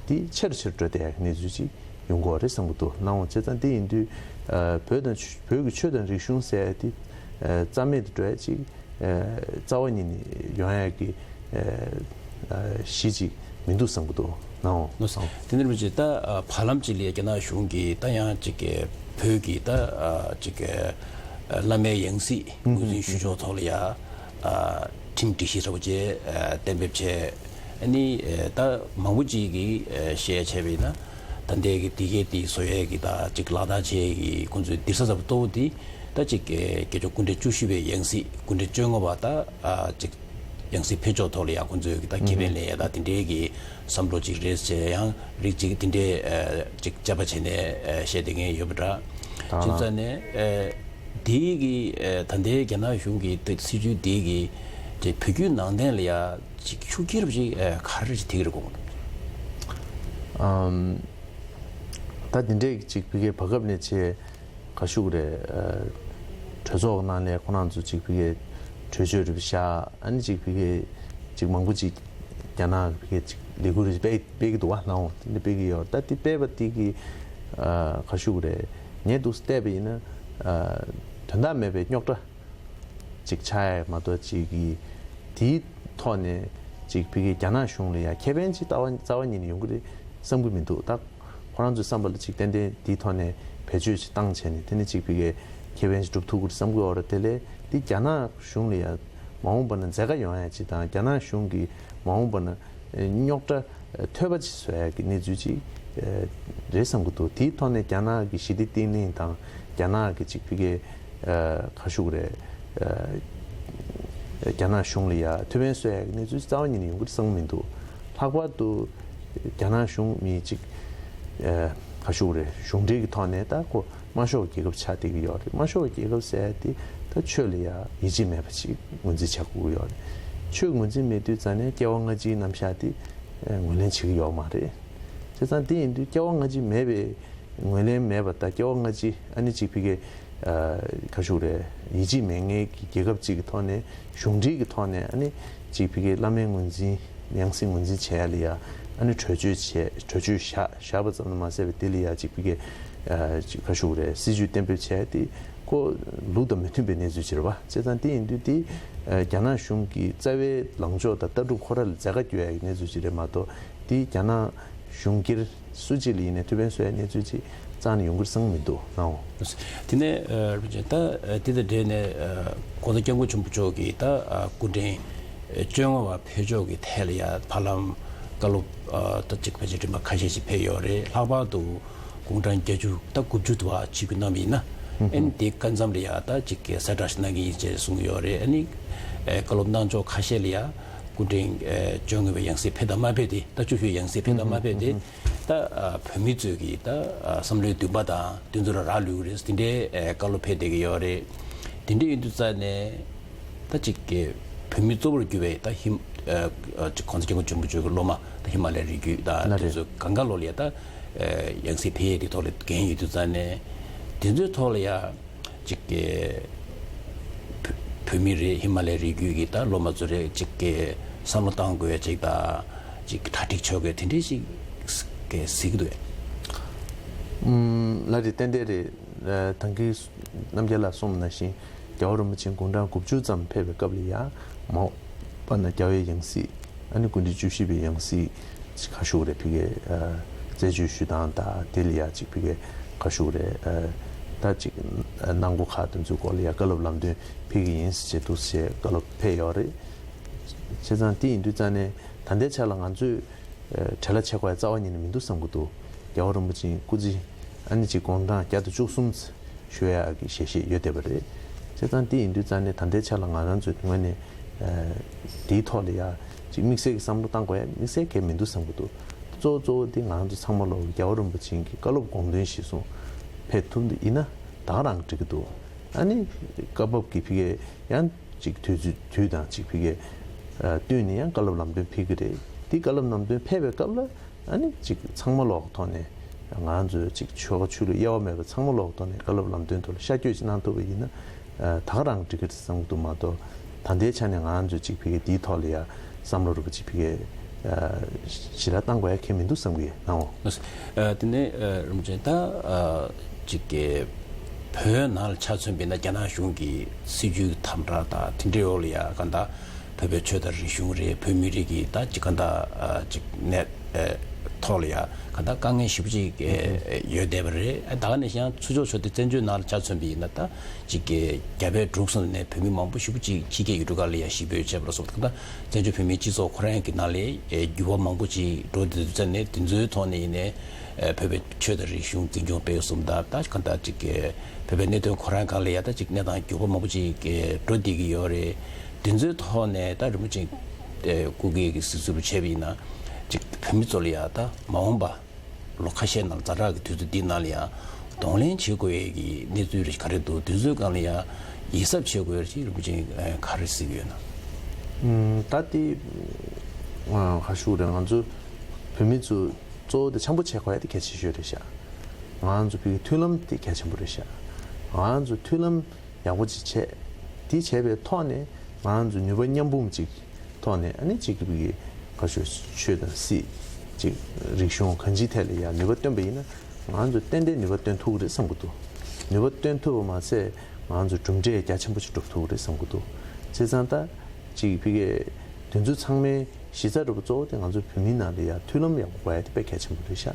དེ་ཆེ་རུ་ཆེ་རུ་འགྲོ་བསྡད་ཡ་གི་གནས་ཚུལ་ཅིག་ཡོང་གི་ཡོད་རེད་བསམ་གྱི་འདུག་ནའོ། བྱས་ཙང་དེ་ཡིན་དུས་བོད་དང་བོད་ཀྱི་ཆོས་དང་རིག་གཞུང་ཟེར་ཡ་དེ་རྩ་མེད་དུ་འགྲོ་ཡ་ཅིག་རྩ་བ་ཉིད་ནས་ཡོང་ཡ་གི་གཞི་ཅིག་མི་འདུག་བསམ་གྱི་འདུག་ནའོ། དེ་འདྲ་མི་བྱེད་ད། བར་ལམ་ཅིག་ལ་རྒྱ་ནག་གཞུང་གིས་ད་ཡང་ཅིག་གི་བོད་ཀྱི་ད་ཅིག་གི་བླ་མའི་ཡང་སྲིད་ངོས་འཛིན་ཞུ་ཕྱོགས་ཐོག་ལ་ཡ་ཁྲིམས་སྒྲིག་གཞི་འདྲ་བོ་ཅིག་གཏན་འབེབས་བྱས། ཨ་ནི་ད་མང་པོ་ཅིག་གིས་བཤད་བྱས་པ་ཡིན་ན། ད་ལྟའི་གི་དེ་གའི་དེ་བཟོ་ཡས་ཀྱི་ད་ཅིག་ལག་བསྟར་བྱེད་ཡས་ཀྱི་ཁོང་ཚོའི་འདིར་ས་ཚབ་གཏོར་དེ། ད་ཅིག་གི་སྐྱབས་མགོན་སྐུ་ཕྲེང་བཅུ་བཞི་པའི་ཡང་སྲིད་སྐུ་ཕྲེང་བཅོ་ལྔ་པ་ད་ཅིག་ཡང་སྲིད་ཕེབས་ཕྱོགས་ཐོག་ལ་ཡང་ཁོང་ཚོས་ཀྱི་ད་ཁེ་ཕན་ལེན་ཡས་ད་དེ་འདྲའི་གི་བསམ་བློ་ཅིག་རེད་ཟེར། ཡང་རིགས་ཅིག་དེ་འདྲའི་ཅིག་དཔྱད་པ་བྱས་ནས་བཤད་བསྡད་མཁན་ཡོད་པ་འདྲ། བྱས་ཙང་ནས་དེའི་གི་ད་ལྟའི་རྒྱ་ནག་གཞུང་གི་སྲིད་བྱུས་དེའི་གི་ཅིག་བོད་བརྒྱུད་ནང་བསྟན་ལ་ཡ་ཅིག་ཤུགས་རྐྱེན་རབ་ཅིག་ག་རེ་ཅིག་ཐེབས་ཀྱི་རེད་དགོངས་འདུག་ཨམ། ད་དེ་འདྲས་ཅིག་བི་གའི་བར་སྐབས་ནས་ཆེ་ག་ཤུགས་རེད། གྲོས་ཚོགས་ནང་ནས་ཁོ་རང་ཚོ་ཅིག་བི་གའི་གྲོས་ཆོད་རེ་བཞག་ཨ་ནི་ཅིག་བི་གའི་ཅིག་མང་པོ་ཅིག་རྒྱ་ནག་བི་གའི་ཅིག་ལས་འགུལ་རེ་སྤེལ་སྤེལ་གི་འདུག་བ། ནའོ་དེ་འདྲ་སྤེལ་གི་ཡོད། ད་དེ་སྤེལ་བ་དེ་གི་ག་ཤུགས་རེད། ངས་འདུག་བལྟས་པ་ཡིན་ན་དོན་དག་མེད་པའི་རྙོག་དྲ་ཅིག་ཆགས་ཡ་མ་གཏོགས་ཅིག་གི་དེའི་ཐོག་ནས་ཅིག་བི་གའི་རྒྱ་ནག་གཞུང་ལ་ཡ་ཁེ་ཕན་ཅིག་རྩ་བ་རྩ་བ་ཉིད་ནས་ཡོང་གི་རེད་བསམ་གི་མི་འདུག་ད་ཁོ་རང་ཚོའི་བསམ་པ་ལ་ཅིག་ཏན་ཏན་དེའི་ཐོག་ནས་བེད་སྤྱོད་ཅིག་བཏང་བྱས་ནས་དེ་ནས་ཅིག་བི་གའི་ཁེ་ཕན་ཅིག་སྒྲུབ་ཐུབ་ཀྱི་རེད་བསམ་གི་ཡོད་རེད། དེ་ལས་དེ་རྒྱ་ནག་གཞུང་ལ་ཡ་མ་འོངས་པ་ན་མཛད་དཀའ་ཡོང་ཡ་ཅིག་དང་། རྒྱ་ནག་གཞུང་གི་མ་འོངས་པ་ན་རྙོག་དྲ་ཐོལ་པ་ཅིག་བཟོ་ཡ་གི་གནས་ཚུལ་ཅིག་རེད་བསམ་གི་འདུག་དེའི་ཐོག་ནས་རྒྱ་ནག་གི་ཞི་བདེ་བརྟན་ལྷིང་དང་རྒྱ་ནག་གི་ཅིག་བི་གའི་ག་ཤུགས་རེད། རྒྱ་ནག་གཞུང་ལ་ཡ་ཐུགས་ཕན་གསོས་ཡ་གི་གནས་ཚུལ་རྩ་བ་ཉིད་ནས་ཡོང་གི་རེད་བསམ་གི་མི་འདུག་ལྷག་པར་དུ་རྒྱ་ནག་གཞུང་མི་ཅིག་ག་ཤུགས་རེད། གཞུང་འབྲེལ་གྱི་ཐོག་ནས་ད་ཁོ་དམར་ཤོག་རྒྱལ་ཁབ་ཆགས་བསྡད་ཀྱི་ཡོད་རེད། དམར་ཤོག་རྒྱལ་ཁབ་ཟེར་ཡ་དེ་ད་ཆོས་ལ་ཡ་ཡིད་ཆེས་མེད་པ་ཅིག་ངོས་འཛིན་བྱ་དགོས་ཀྱི་ཡོད་རེད། ཆོས་ངོས་འཛིན་མེད་དུས་ཙང་ནས་སྐྱེ་བ་སྔ་ཕྱིའི་རྣམ་གཞག་དེ་ངོས་ལེན་བྱེད་ཀྱི་ཡོད་མ་རེད། བྱས་ཙང་དེ་ཡིན་དུས་སྐྱེ་བ་སྔ་ཕྱི་མེད་པའི་ངོས་ལེན་མེད་པ་དང་སྐྱེ་བ་སྔ་ཕྱི་ཨ་ནི་ཅིག་བི་གའི་ག་ཤུགས་རེད། ཡིད་ཆེས་མེད་མཁན་གྱི་རྒྱལ་ཁབ་ཅིག་གི་ཐོག་ནས་གཞུང་འབྲེལ་གྱི་ཐོག་ནས་ཨ་ནི་ཅིག་བི་གའི་བླ་མའི་ངོས་འཛིན་ཡང་སྲིད་ངོས་འཛིན་བྱེད་ཡ་ལ་ཡ་ཨ་ནི་གྲོས་ཆོད་བྱས། གྲོས་ཆོད་བཞག་བཞག་པ་ཙམ་དུ་མ་ཟད་པའི་དེ་ལ་ཡ་ཅིག་བི་གའི་ཅིག་ག་ཤུགས་རེད། སྲིད་བྱུས་གཏན་འབེབས་བྱས་ཏེ་ཁོ་ལུགས་དང་མི་མཐུན་པའི་གནས་ཚུལ་ཅིག་རེད་བ། བྱས་ཙང་དེ་ཡིན་དུས་དེ་རྒྱ་ནག་གཞུང་གི་རྩ་བའི་ལངས་ཕྱོགས་དང་ལྟ་གྲུབ་ཁོ་ར་ལ་འཛད་དཀའ་སྐྱོ་ཡ་གི་གནས་ཚུལ་ཅིག་རེད་མ་གཏོགས་དེ་རྒྱ་ནག་གཞུང་སྒེར་སུ་གཅིག་ལ་ཡིན་ནའི་ཐུགས་ཕན་གསོས་ཡ་གནས་ཚུལ་ཅིག་རྩ་ནས་ཡོང་གི་རེད་བསམ་གི་མི་འདུག་ནའོ། དེ་ནས་ཨ་རུ་ཅན་ད་ཨ་དེ་དང་འབྲེལ་ནས་ཨ་༸གོང་ས་༸སྐྱབས་མགོན་ཆེན་པོ་མཆོག་གིས་ད་ཨ་སྐུ་ཕྲེང་ཨ་བཅོ་ལྔ་པ་ཕེབས་ཕྱོགས་ཀྱི་ཐད་ལ་ཡ་བར་ལམ་བཀའ་སློབ་ཨ་ད་ཅིག་ཕལ་ཆེར་རིམ་པ་ཁ་ཤས་ཤིག་ཕེབས་ཡོད་རེད། ལྷག་པར་དུ་དགུང་གྲངས་བརྒྱད་ཅུ་ད་དགུ་བཅུ་དུ་བ་ཆིག་སྒྱུ་གནང་བ་ཡིན་ན། ཨ་ནི་དེ་སྐབས་མཚམས་ལ་ཡ་ད་ཅིག་གི་གསལ་བསྒྲགས་ཤིག་གནང་གི་ཡིན་ཅེས་གསུངས་ཡོད་རེད། ཨ་ནི་ཨ་བཀའ་སློབ་གནང་ཕྱོགས་ཁ་ཤས་ལ་ཡ་སྐུ་ཕྲེང་ཨ་བཅོ་ལྔ་པའི་ཡང་སྲིད་ཕེབས་དང་མ་ཕེབས་དེ། ད་བཅུ་བཞི་ཡང་སྲིད་ཕེབས་དང་མ་ཕེབས་དེ། ད་ཨ་བོད་མི་ཚོས་ཀྱི་ད་ཨ་བསམ་བློའི་འདུན་པ་དང་དེ་ཚོ་ལ་རག་ལུས་ཀྱི་རེད། དེ་འདྲའི་ཨ་བཀའ་སློབ་ཕེབས་བསྡད་ཀྱི་ཡོད་རེད། དེ་འདྲ་ཡིན་དུས་ཙང་ནས་ད་ཅིག་གི་བོད་མི་གཙོ་བོར་གྱུར་པའི་ད་ཧི་ཨ་ཨ་ཅིག་༸གོང་ས་༸སྐྱབས་མགོན་ཆེན་པོ་མཆོག་གི་སློབ་མ་ད་ཧི་མ་ལ་ཡའི་རི་རྒྱུད་ད་ལགས་དེ་རེད། ཚོ་གང་ག་ལོ་ལ་ཡ་ད་ཨ་ཡང་སྲིད་ཕེབས་ཡས་དེ་ཐོག་ལ་འགན་ཡོད་དུས་ཙང་ནས་དེ་ཚོའི་ཐོག་ལ་ཡ། ཅིག་གི་བོད་བོད་མི་རེད། ཧི་མ་ལ་ཡའི་རི་རྒྱུད་ཀྱི་ད་སློབ་མ་ཚོ་རེད། ཅིག་གི་བསམ་བློ་གཏང་དགོས་ཡ་ཅིག་དང་ཅིག་གྲ་སྒྲིག་ཆོག་གི་དེ་འདྲས་ཞིག་གི་གཟིགས་འདུག་ཨེ། ཨུམ། ལགས་རེད། ཏན་ཏན་རེད། ཨ་ད་གིན་རྣམ་རྒྱལ་ལགས་གསུངས་པ་ནང་བཞིན་རྒྱལ་བ་རིན་པོ་ཆེ་དགུང་གྲངས་དགུ་བཅུ་ཙམ་ཕེབས་པའི་སྐབས་ལ་ཡང་མ་འོངས་པ་ན་རྒྱལ་བའི་ཡང་སྲིད། ཨ་ནི་སྐུ་ཕྲེང་བཅུ་བཞི་པའི་ཡང་སྲིད་ཅིག་ག་ཞུ་རེད། ཕ་གིར་ཨ་རྩད་གཅོད་ཞུ་སྟངས་དང་དེ་ལ་ཡང་ཅིག་ཕ་གིར་ག་ཞུ་རེད། ཨ་ད་ཅིག་ཨ་གནང་སྒོ་ཁག་དེ་ཚོའི་སྐོར་ལ་ཡང་བཀའ་སློབ་ལམ་སྟོན་ཕུལ་གྱི་ཡིན་ཟེར་བྱས་འདུག་ཟེར་བཀའ་སློབ་ཕེབས་ཡོད་རེད། བྱས་ཙང་དེ་ཡིན་དུས་ཙང་ནས་ད་ལྟའི་ཆ་ལ་ང་ཚོས་ཨ་བྲེལ་བ་བྱེད་དགོས་ཡ་རྩ་བ་ཉིད་ནས་མི་འདུག་བསམ་གྱི་འདུག་རྒྱལ་བ་རིན་པོ་ཆེའི་སྐུ་ཚེ་ཨ་ནི་ཅིག་དགུང་གྲངས་བརྒྱ་དང་བཅུ་གསུམ་ཞུ་ཡག་གི་ཞལ་བཞེས་ཡོད་བསྡད་པ་རེད། བྱས་ཙང་དེ་ཡིན་དུས་ཙང་ནས་ད་ལྟའི་ཆ་ལ་ང་རང་ཚོའི་ངོས་ནས་ཨ་དེའི་ཐོག་ལ་ཡ་ཅིག་དམིགས་བསལ་གྱི་བསམ་བློ་བཏང་དགོས་ཡ་དམིགས་བསལ་གང་ཡང་མི་འདུག་བསམ་གྱི་འདུག་གཙོ་བོ་གཙོ་བོ་དེ་ང་རང་ཚོ་ཚང་མ་ལོག་རྒྱལ་བ་རིན་པོ་ཆེ་གི་བཀའ་སློབ་དགོངས་དོན་གཞིར་བཟུང་ཕེབས་ཐུབ་འདུག་ཡིན་ན་ད་ག་རང་འགྲིག་གི་འདུག་ཨ་ནི་སྐབས་བབ་ཀྱི་ཕ་གིར་ཡང་ཅིག་དུས་ཚོད་དུས་དང་ཅིག་ཕ་གིར་ཨ་བསྟུན་ནས་ཡང་བཀའ་སློབ་ལམ་སྟོན་ཕེབས་ཀྱི་རེད། དེ་བཀའ་སློབ་ལམ་སྟོན་ཕེབས་པའི་སྐབས་ལ་ཨ་ནི་ཅིག་ཚང་མ་ལོག་གི་ཐོག་ནས་ང་ཚོའི་ཅིག་ཆོལ་ཁ་ཆོས་ལུགས་དབྱེ་བ་མེད་པར་ཚང་མ་ལོག་གི་ཐོག་ནས་བཀའ་སློབ་ལམ་སྟོན་ཐོག་ལ་ཤར་བསྐྱོད་ཅིག་གནང་ཐུབ་པ་ཡིན་ན་ཨ་ད་ག་རང་འགྲིག་གི་རེད་བསམ་གྱི་འདུག་མ་གཏོགས་ད་ལྟའི་ཆ་ནས་ང་ཚོས་ཅིག་ཕ་གིར་དེའི་ཐོག་ལ་ཡ་བསམ་བློ་རུ་ཅིག་ཕ་གིར་ཨ་ཞེ་དྲག་བཏང་དགོས་ཡ་གང་ཡང་མི་འདུག་བསམ་གྱི་ཡོད་ནའོ། ཨ་དེ་ནས་ཨ་རིན་པོ་ཆེ་ད་ཨ་ཅིག་གི་བོད་ནང་ལ་ཆ་མཚོན་པ་ཡིན་ན་རྒྱ་ནག་གཞུང་གི་སྲིད་ཇུས་དམ་དྲག་དང་དེ་འདྲའི་འོག་ལ་ཡ་ག་འདྲ་བོད་པའི་ཆོས་དང་རིག་གཞུང་རེད། བོད་མི་རིགས་ཀྱི་ད་ཅིག་ག་འདྲ་ཨ་ཅིག་གནས་ཨ་ཐོག་ལ་ཡ་ག་འདྲ་དཀའ་ངལ་ཞེ་པོ་ཅིག་ཨ་ཡོད་བསྡད་པ་རེད། ཨ་ད་ག་ནང་བཞིན་ཡང་ཚུར་ཕྱོགས་ཕྱོགས་དེ་བཙན་བྱོལ་ནང་ལ་ཆ་མཚོན་པ་ཡིན་ན་ད་ཅིག་གི་རྒྱ་བལ་འབྲུག་གསུམ་ནས་བོད་མི་མང་པོ་ཞེ་པོ་ཅིག་ཕྱི་རྒྱལ་ཡུལ་གྲུ་ཁག་ལ་ཡ་གཞིས་སྤོས་བྱས་པ་ལ་སོགས་ད་བཙན་བྱོལ་བོད་མིའི་སྤྱི་ཚོགས་ཁོ་རང་གི་ནང་ལ་ཨེ་འགྱུར་བ་མང་པོ་ཅིག་འགྲོ་བསྡད་དུས་ཙམ་ནས་དེ་ཚོའི་ཐོག་ནས་ཡིན་ནའི་ཨེ་བོད་པའི་ཆོས་དང་རིག་གཞུང་འཛིན་སྐྱོང་སྤེལ་གསུམ་དང་ད་གང་ལྟར་ཅིག་གི་བོད་པའི་གནད་དོན་ཁོ་རང་སྒང་ལ་ཡ་ད་ཅིག་གནས་སྟངས་འགྱུར་བ་མང་པོ་ཅིག་གི་འགྲོ་བསྡད་ཀྱི་ཡོད་རེད། དེ་ཚོའི་ཐོག་ནས་ད་རིན་པོ་ཆེ་ཨེ་སྐུ་སྒེར་གྱི་གཟིགས་ཚུལ་བྱས་པ་ཡིན་ན་ཅིག་བོད་མི་ཚོ་ལ་ཡ་ད་མ་འོངས་པ་ལོ་ཁ་ཤས་ནང་ཛ་དྲག་གི་དུས་ཚོད་འདི་ནང་ལ་ཡང་གདོང་ལེན་བྱེད་དགོས་ཡས་ཀྱི་གནས་ཚུལ་རེ་ག་རེ་འདུག་དུས་ཚོད་སྒང་ལ་ཡང་ཡིད་གཟབ་བྱེད་དགོས་ཡས་ཅིག་རིན་པོ་ཆེ་ག་རེ་གཟིགས་ཡོད་ན། ཨུམ། ད་དེ་ཨ་ག་ཞུ་རེད། ང་ཚོ་བོད་མི་ཚོ་གཙོ་བོ་དེ་འཆམ་པོ་བྱེད་དགོས་ཡས་དེ་གལ་ཆེ་ཤོས་རེད་ཤག་ང་ཚོ་བོད་ཀྱི་མཐུན་ལམ་དེ་གལ་ཆེན་པོ་རེད་ཤག་ང་ཚོ་མཐུན་ལམ་ཡག་པོ་ཅིག་བྱས། དེ་བྱས་པའི་ཐོག་ནས་ང་ཚོས་ནུས་པ་མཉམ་སྤུངས་ཅིག་ཐོག་ནས་ཨ་ནི་གཅིག་གི་ག་ཞུ་ཆོས་དང་སྲིད་ཅིག་རིག་གཞུང་གང་ཅིའི་ཐད་ལ་ཡང་ནུས་པ་བཏོན་པ་ཡིན་ན་ང་ཚོས་ཏན་ཏན་ནུས་པ་བཏོན་ཐུབ་ཀྱི་རེད་བསམ་གྱི་འདུག་ནུས་པ་བཏོན་ཐུབ་པ་མ་ཟད་ང་ཚོས་གྲུབ་འབྲས་རྒྱ་ཆེན་པོ་ཅིག་སྒྲུབ་ཐུབ་ཀྱི་རེད་བསམ་གྱི་འདུག་བྱས་ཙང་ད་གཅིག་ཕ་གིའི་དེ་ཚོ་ཚང་མའི་གཞི་རྩ་གཙོ་བོ་དེ་ང་ཚོ་བོད་མིའི་ནང་ལ་ཡང་མཐུན་ལམ་ཡག་པོ་དགོས་ཡ་དེ་དཔེ་གལ་ཆེན་པོ་རེད་ཤག་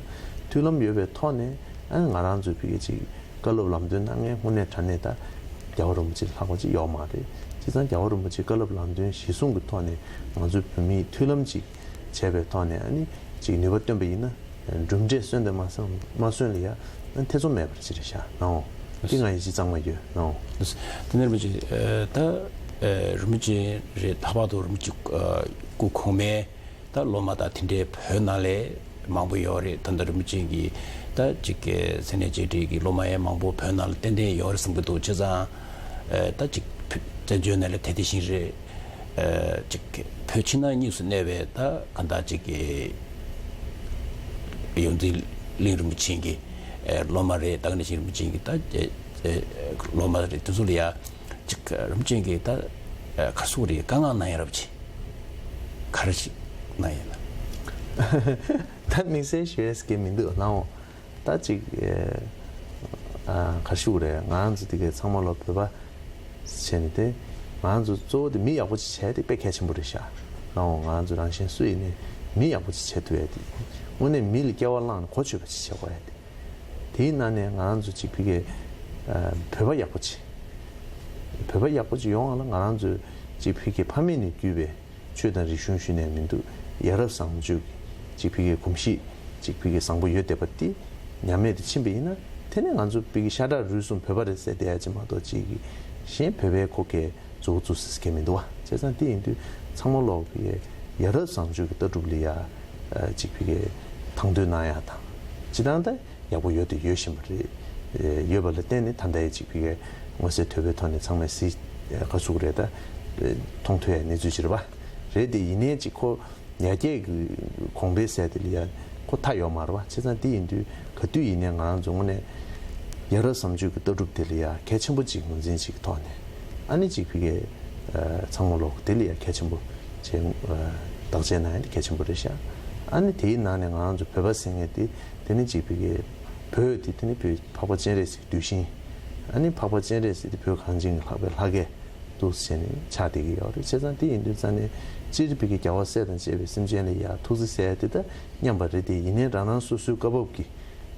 མཐུན་ལམ་ཡོད་པའི་ཐོག་ནས་ཨ་ནི་ང་རང་ཚོའི་ཕ་གིའི་ཅིག་བཀའ་སློབ་ལམ་སྟོན་གནང་མཁན་དངོས་གནས་དྲང་གནས་ད་རྒྱལ་བ་རིན་པོ་ཆེ་ལྷག་པ་ཅིག་ཡོད་མ་རེད། བྱས་ཙང་རྒྱལ་བ་རིན་པོ་ཆེའི་བཀའ་སློབ་ལམ་སྟོན་གཞིར་བཟུང་གི་ཐོག་ནས་ང་ཚོའི་བོད་མིས་མཐུན་ལམ་ཅིག་བྱས་པའི་ཐོག་ནས་ཨ་ནི་ཅིག་ནུས་པ་བཏོན་པ་ཡིན་ན་གྲུབ་འབྲས་སོན་དང་མ་སོན་མ་སོན་ལ་ཡ་ཨ་ནི་ཐེ་ཚོམ་མེད་པར་ཅིག་རེད་ཤག་ནའོ། འདི་ང་ཡིད་ཆེས་གཙང་མ་ཡོད་ནའོ། དེ་ནས་རིན་པོ་ཆེ་ཨ་ད་ཨ་རིན་པོ་ཆེ་རེད། ལྷག་པར་དུ་རིན་པོ་ཆེ་ཨ་སྐུ་གོང་མའི་ད་སློབ་མ་དང་དེ་འདྲའི་བོད་ནང་ལ་མང་པོ་ཡོད་རེད། ད་ལྟ་རིན་པོ་ཆེ་གི་ད་ཅིག་གི་མཚན་གནས་བཅས་བསྒྲིགས་ཀྱི་སློབ་མ་ཡང་མང་པོ་བོད་ནང་ལ་ཏན་ཏན་ཡོད་རེད་བསམ་གྱི་འདུག་བྱས་ཙང་ཨ་ད་ཅིག་བཙན་བྱོལ་ནང་ལ་དེ་དེ་བཞིན་རེད། ཨ་ཅིག་བོད་ཕྱི་ནང་གཉིས་སུ་གནས་པའི་ད་ག་འདྲ་ཅིག་གི་ཡོངས་འཛིན་གླིང་རིན་པོ་ཆེ་གི་ཨ་སློབ་མ་རེད། ད་ག་ནང་བཞིན་རིན་པོ་ཆེ་གི་ད་ཨ་སློབ་མ་རེད། དེ་ཚོ་ལ་ཡ་ཅིག་རིན་པོ་ཆེ་གིས་ད་ཨ་ག་རེ་ཟེར་དགོས་རེད། བཀའ་མངགས་གནང་ཡ་རབ་ཅིག་ག་རེ་ཞིག་གནང་ཡ་ན། ད་དམིགས་བསལ་ཞུ་ཡས་ཀྱི་མི་འདུག་ལགས་འོང་། ད་ཅིག་ཨ་ག་རེ་ཞུ་དགོས་རེད། ང་ཚོ་དེ་གའི་ཚང་མ་ལོ་བོད་པ་བྱས་ནས་དེ་ང་ཚོ་གཙོ་བོ་དེ་མི་ཡག་པོ་ཅིག་བྱས་དེ་དཔེ་གལ་ཆེན་པོ་རེད་ཤག་ལགས་འོང་། ང་ཚོ་རང་གཞན་སུ་ཡིན་ནའི་མི་ཡག་པོ་ཅིག་བྱེད་ཐུབ་ཡ་དེ་དངོས་གནས་མི་ལ་སྐྱེ་བ་བླངས་ནས་གོ་ཆོད་པ་ཅིག་བྱེད་དགོས་ཡ་དེ། དེའི་ནང་ནས་ང་རང་ཚོ་ཅིག་ཕ་གིའི་ཨ་བོད་པ་ཡག་པོ་ཅིག་བོད་པ་ཡག་པོ་ཅིག་ཡོང་བ་ལ་ང་རང་ཚོ་ཅིག་ཕ་གིའི་ཕ་མེས་ནས་བརྒྱུད་པའི་ཆོས་དང་རིག་གཞུང་ཞུ་ནས་མི་འདུག་ཡ་རབས་བཟང་སྤྱོད་ཀྱི་ཅིག་ཕ་གིའི་གོམས་གཤིས་ཅིག་ཕ་གིའི་བཟང་པོ་ཡོད་བསྡད་པ་དེ་ཉམས་མེད་དུ་ཕྱིན་པ་ཡིན་ན་དེ་ནས་ང་ཚོ་ཕ་གིའི་ཤ་ཁྲག་རུས་གསུམ་བོད་པ་རེད་ཟེར་བསྡད་ཡ་ཅིག་མ་གཏོགས་ཅིག་གཞན་བོད་པའི་ཁོ་གའི་མཛུབ་གུ་བཙུགས་ས་གང་ཡང་མི་འདུག་བ། བྱས་ཙང་དེ་ཡིན་དུས་ཚང་མ་ལོག་ཕ་གིའི་ཡ་རབས་བཟང་སྤྱོད་ཀྱི་ལྟ་གྲུབ་ལ་ཡ་ཨ་ཅིག་ཕ་གིའི་དང་དོད་གནང་ཡ་དང་སྤྱིར་བཏང་ད་ཡག་པོ་ཡོད་དུ་ཡོད་བཞིན་པ་རེད། ཨེ་ཡོད་པ་ལ་བརྟེན་ནས་ད་ལྟ་ཡི་ཅིག་ཕ་གིའི་མངོན་གསལ་དོད་པོའི་ཐོག་ནས་ཚང་མས་གཟིགས་ཨེ་ག་ཚུགས་རེད་ད། ཨེ་མཐོང་ཐུབ་ཡ་གནས་ཚུལ་ཅིག་རེད་པ། རེད་དེ་ཡིན་ནའི་ཅིག་ཁོ་ཡར་རྒྱས་ཀྱི་གོང་འཕེལ་ཟེར་དེ་ལ་ཡ་ཁོ་མཐའ་ཡོད་མ་རེད་པ། བྱས་ཙང་དེ་ཡིན་དུས་ག་དུས་ཡིན་ནའི་ང་རང་ཚོ་དངོས་གནས་ཡ་རབས་བཟང་སྤྱོད་ཀྱི་ལྟ་གྲུབ་དེ་ལ་ཡ་གལ་ཆེན་པོ་ཅིག་ངོས་འཛིན་ཅིག་ཐོག་ནས་ཨ་ནི་ཅིག་ཕ་གིའི་ཨེ་ཚང་མ་ལོག་དེ་ལ་ཡ་གལ་ཆེན་པོ་བྱས་ཨེ་བདག་གཅེས་གནང་ཡ་དེ་གལ་ཆེན་པོ་རེད་ཤག་ཨ་ནི་དེའི་ནང་ནས་ང་རང་ཚོ་བོད་པ་ཟེར་མཁན་དེ་དེ་ནི་ཅིག་ཕ་གིའི་བོད་དེ་དེ་ནི་བོད་འཕགས་པ་སྤྱན་རས་གཟིགས་གདུལ་ཞིང་ ཨ་ནི་འཕགས་པ་སྤྱན་རས་གཟིགས་དེ་བོད་གངས་ཅན་གྱི་ལྷག་པའི་ལྷ་སྐལ་དུ་བྱས་ནས་ཆགས་བསྡད་ཀྱི་ཡོད་རེད། བྱས་ཙང་དེ་ཡིན་དུས་ཙང་ནས་སྤྱིར་བོད་ཀྱི་རྒྱལ་བ་སྲས་དང་བཅས་པའི་སེམས་ཅན་ལ་ཡ་ཐུགས་བརྩེ་ཟེར་ཡ་དེ་ད་མཉམ་པ་རེད་དེ། ཡིན་ནའི་རང་རང་སོ་སོའི་སྐབས་བབ་ཀྱི་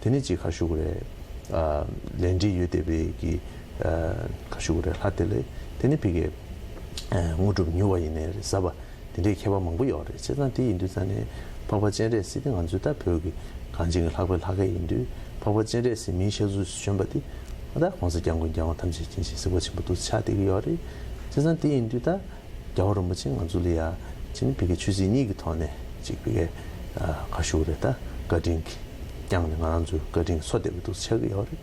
དེ་ནི་ཅིག་ག་ཞུ་དགོས་རེད། ཨ་ལས་འབྲེལ་ཡོད་བསྡད་པའི་གི་ཨ་ག་ཞུ་དགོས་རེད། ལྷ་དེ་ལས་དེ་ནི་བོད་ཀྱི་ཨ་དངོས་གྲུབ་མྱུར་བ་ཡིན་ནའི་རེད། ཟབ་པ་དེ་འདྲའི་ཁྱད་པར་མང་པོ་ཡོད་རེད། བྱས་ཙང་དེ་ཡིན་དུས་ཙང་ནས་འཕགས་པ་སྤྱན་རས་གཟིགས་དེ་ང་ཚོའི་ད་བོད་ཀྱི་གངས་ཅན་གྱི་ལྷག་པའི་ལྷ་སྐལ་ཡིན་དུས། འཕགས་པ་སྤྱན་རས་གཟིགས་མིའི་ཞབས་སོར་བྱོན་པ་དེ་ད་༸གོང་ས་༸སྐྱབས་མགོན་རྒྱལ་དབང་ཐམས་ཅད་མཁྱེན་ཅིང་གཟིགས་པ་ཆེན་པོ་དུ་ཆགས་བསྡད་ཀྱི་ཡོད་རེད། བྱས་ཙང་དེ་ཡིན་དུས་ད་རྒྱལ་བ་རིན་པོ་ཆེ་ང་ཚོ་ལ་ཡ་ཅིག་ནི་བོད་ཀྱི་ཆོས་སྲིད་གཉིས་ཀྱི་ཐོག་ནས་ཅིག་བོད་ཀྱི་ཨ་ག་ཞུ་དགོས་རེད། ད་བཀའ་དྲིན་གྱིས་བསྐྱངས་ནས་ང་རང་ཚོའི་བཀའ་དྲིན་གྱིས་འཚོ་བསྡད་པ་དུ་ཆགས་ཀྱི་ཡོད་རེད།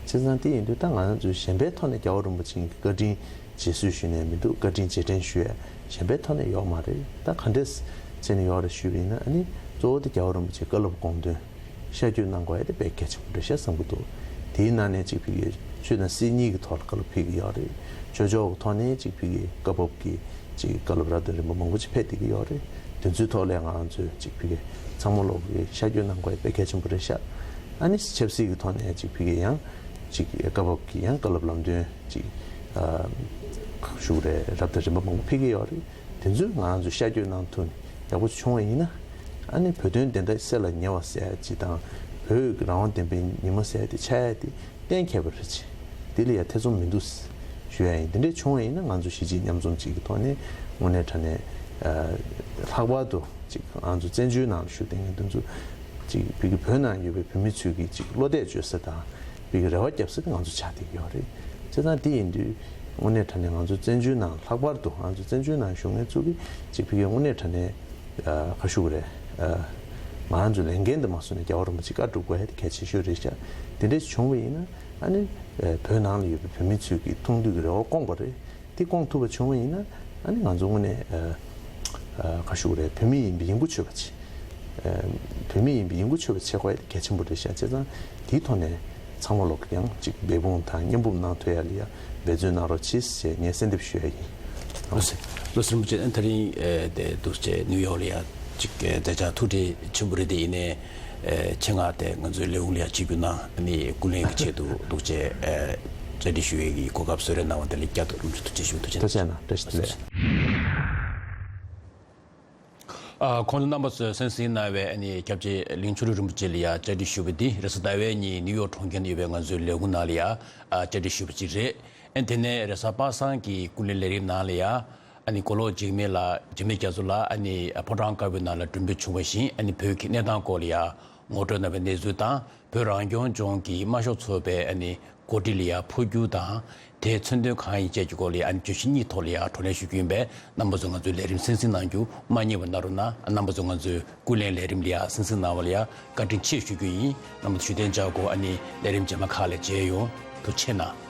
བྱས་ཙང་དེ་ཡིན་དུས་ད་ང་རང་ཚོས་གཞན་པའི་ཐོག་ནས་རྒྱལ་བ་རིན་པོ་ཆེ་གི་བཀའ་དྲིན་རྗེས་སུ་ཞུས་ནས་མི་འདུག། བཀའ་དྲིན་རྗེས་དྲན་ཞུ་ཡ་གཞན་པའི་ཐོག་ནས་ཡོག་མ་རེད། ད་ག་འདྲས་བྱས་ནས་ཡོག་རེད་ཞུས་པ་ཡིན་ན། ཨ་ནི་གཙོ་བོ་དེ་རྒྱལ་བ་རིན་པོ་ཆེའི་བཀའ་སློབ་དགོངས་དོན་ཤར་བསྐྱོད་གནང་དགོས་ཡ་དེ་དཔེ་གལ་ཆེན་པོ་རེད་ཤག་བསམ་གྱི་འདུག། དེའི་ནང་ནས་ཅིག་བོད་ཀྱི་ཆོས་དང་སྲིད་གཉིས་ཀྱི་ཐོག་ལ་བཀའ་སློབ་ཕེབས་ཀྱི་ཡོག་རེད། ཆོས་ཕྱོགས་ཀྱི་ཐོག་ནས་ཅིག་བོད་ཀྱི་བཀའ་བབས་ཀྱི་ཅིག་བཀའ་སློབ་རབ་དང་རིམ་པ་མང་པོ་ཅིག་ཕེབས་བསྡད་ཀྱི་ཡོག་རེད། དེ་ཚོའི་ཐོག་ལ་ང་རང་ཚོས་ཅིག་བོད་ཀྱི་ཚང་མ་ལོག་གི་ཤར་བསྐྱོད་གནང་དགོས་ཡ་དཔེ་གལ་ཆེན་པོ་རེད་ཤག། ཨ་ནི་ཆབ་སྲིད་ཀྱི་ཐོག་ནས་ཅིག་བོད་ཀྱི་ཡང་ཅིག་བཀའ་བབས་ཀྱི་ཡང་བཀའ་སློབ་ལམ་སྟོན་ཅིག་ཨ་ག་ཞུ་དགོས་རེད། རབ་དང་རིམ་པ་མང་པོ་ཕེབས་ཀྱི་ཡོག་རེད། དེ་ཚོ་ང་རང་ཚོས་ཤར་བསྐྱོད་གནང་ཐུབ་ནས་ཡག་པོ་བྱུང་བ་ཡིན་ན། ཨ་ནི་བོད་དོན་བདེན་མཐའ་གསལ་ལ་ཉེ་བ་ཟེར་ཡ་ཅིག་དང་། བོད་ཀྱི་རང་དབང་བདེན་པའི་ཉི་མ་ཟེར་ཡ་དེ་འཆར་ཡ་དེ་གཏན་འཁེལ་བ་རེད་ཅེས། དེ་ལ་ཡ་ཐེ་ཚོམ་མི་འདུག་ཞུ་ཡ་ཡིན། དེ་འདྲས་བྱུང་བ་ཡིན་ན་ང་ཚོ་གཞིས་བྱེས་མཉམ་འཛོམས་ཅིག་གི་ཐོག་ནས་དངོས་གནས་དྲང་གནས་ཨ་ལྷག་པར་དུ་ཅིག་ང་ཚོ་བཙན་བྱོལ་ནང་ལ་བཞུགས་བསྡད་མཁན་དེ་ཚོ་ཅིག་བོད་ཀྱི་བོད་ནང་ཡོད་པའི་བོད་མི་ཚོས་ཀྱི་ཅིག་བློ་གཏད་བཅོལ་ས་དང་། བོད་ཀྱི་རེ་བ་རྒྱབ་ས་དེ་ང་ཚོ་ཆགས་བསྡད་ཀྱི་ཡོད་རེད། བྱས་ཙང་དེ་ཡིན་དུས་དངོས་གནས་དྲང་གནས་ང་ཚོ་བཙན་བྱོལ་ནང་། ལྷག་པར་དུ་ང་ཚོ་བཙན་བྱོལ་ནང་བཞུགས་མཁན་ཚོ་གིས་ཅིག་བོད་ཀྱི་དངོས་གནས་དྲང་གནས་ཨ་ག་ཞུ་དགོས་རེད། ཨ་ང་རང་ཚོའི་ལས་འགན་དུ་མ་བཟུང་ནས་རྒྱལ་བ་རིན་པོ་ཆེ་བཀའ་སྒྲུབ་དགོས་ཡ་དེ་གལ་ཆེ་ཤོས་རེད་ཤག། དེ་འདྲས་བྱུང་བ་ཡིན་ན། ཨ་ནི་ཨ་བོད་ནང་ལ་ཡོད་པའི་བོད་མི་ཚོས་ཀྱི་ཐུགས་འདུན་གྱི་རེ་བ་སྐོང་པ་རེད། དེ་སྐོང་ཐུབ་པ་བྱུང་བ་ཡིན་ན། ཨ་ནི་ང་ཚོ་དངོས་གནས་ཨ་ཨ་ག་ཞུ་དགོས་རེད། བོད་མི་ཡིན་པའི་ཡིད་མགོ་ཆོད་པ་ཅིག། ཨ་བོད་མི་ཡིན་པའི་ཡིད་མགོ་ཆོད་པ་བྱེད་དགོས་ཡ་དེ་གལ་ཆེན་པོ་རེད་ཤག། བྱས་ཙང་དེའི་ཐོག་ནས་ཚང་མ་ལོག་ཡང་ཅིག་འབད་འབུངས་དང་མཉམ་སྤུངས་གནང་ཐུབ་ཡ་ལ་ཡ་འབད་བརྩོན་གནང་རོགས་གྱིས་ཞེས་ངས་གསོལ་འདེབས་ཞུ་ཡ་ཡིན། ལགས་སོ། ལགས་སོ། རིན་པོ་ཆེ། ཨ་ད་རིང་ཨེ་དེ་འདུག་སེ་ནིའུ་ཡོག་ལ་ཡ་ཅིག་ཨེ་མཛད་འཆར་ཐུགས་རྗེ་ཆེན་པོ་རེད། དེ་ཡིན་ནའི་ཨེ་ཆེད་མངགས་དེ་ང་ཚོའི་ལས་ཁུངས་ལ་ཡ་ཆིབས་བསྒྱུར་གནང་། ཨ་ནི་སྐུ་ལས་ཀྱི་ཆེད་དུ་འདུག་སེ་ཨེ་བཅར་འདྲི་ཞུ་ཡས་ཀྱི་གོ་སྐབས་བཟོ་རོགས་གནང་བ་དེ་ལ་བསྐྱར་དུ་རིན་པོ་ཆེ་ཐུགས་རྗེ་ཆེ་ཞུ། ཐུགས་རྗེ་ཆེ། ཐུགས་རྗེ་གནང་། བཀྲ་ཤིས་བདེ་ལེགས། ཨ་ཁོང་ཚོ་རྣམ་པ་ཚོས་གསན་གཟིགས་གནང་བའི་ཨ་ནི་སྐྱབས་རྗེ་གླིང་ཆོས་གྲུབ་རིན་པོ་ཆེ་ལ་ཡ་བཅར་འདྲི་ཞུས་པ་འདི་རེས་གཟའ་ཟླ་བའི་ཉིན་ནིའུ་ཡོག་གྲོང་ཁྱེར་ནང་ཡོད་པའི་ང་ཚོའི་ལས་ཁུངས་ནང་ལ་ཡ་ཨ་བཅར་འདྲི་ཞུས་པ་ཅིག་རེད། ཨ་དེ་ནས་རེས་གཟའ་པ་སངས་ཀྱི་སྐུ་ལས་ལས་རིམ་ནང་ལ་ཡ་ཨ་ནི་མགོ་ལོག་འཇིགས་མེད་ལགས། འཇིགས་མེད་རྒྱ་མཚོ་ལགས་ཨ་ནི་ཕོ་བྲང་དཀར་པོའི་ནང་ལ་མགྲོན་འབོད་བྱུང་བ་བཞིན་ཨ་ནི་བོད་ཀྱི་གནས་སྟངས་སྐོར་ལ་ཡ་ངོ་སྤྲོད་གནང་བའི་གནས་ཚུལ་དང་། བོད་རང་སྐྱོང་ལྗོངས་ཀྱི་དམར་ཤོག་ཚོགས་པའི་ཨ་ནི་འགོ་ཁྲིད་ལ་ཡ་འཕོ་འགྱུར་དང་། དེའི་མཚོན་དོན་གང་ཡིན་བཅས་ཀྱི་སྐོར་ལ་ཡ་ཨ་ནི་བརྗོད་གཞི་གཉིས་ཐོག་ལ་ཡ་བགྲོ་གླེང་ཞུ་རྒྱུ་ཡིན་པས། རྣམ་པ་ཚོ་ང་ཚོའི་ལས་རིམ་གསན་གཟིགས་གནང་རྒྱུ་མ་བསྙེལ་བ་གནང་རོགས་གནང་། རྣམ་པ་ཚོ་ང་ཚོའི་སྐུ་ལས་ལས་རིམ་ལ་ཡ་གསན་གཟིགས་གནང་བ་ལ་ཡ་བཀའ་དྲིན་ཆེ་ཞུ་རྒྱུ་ཡིན། རྣམ་པ་ཚོ་བཞུགས་གདན་འཇགས་དགོས། ཨ་ནི་ལས་རིམ་རྗེས་མ་ཁག་ལ་མཇལ་ཡོང་། ཐུགས་རྗེ་གནང་།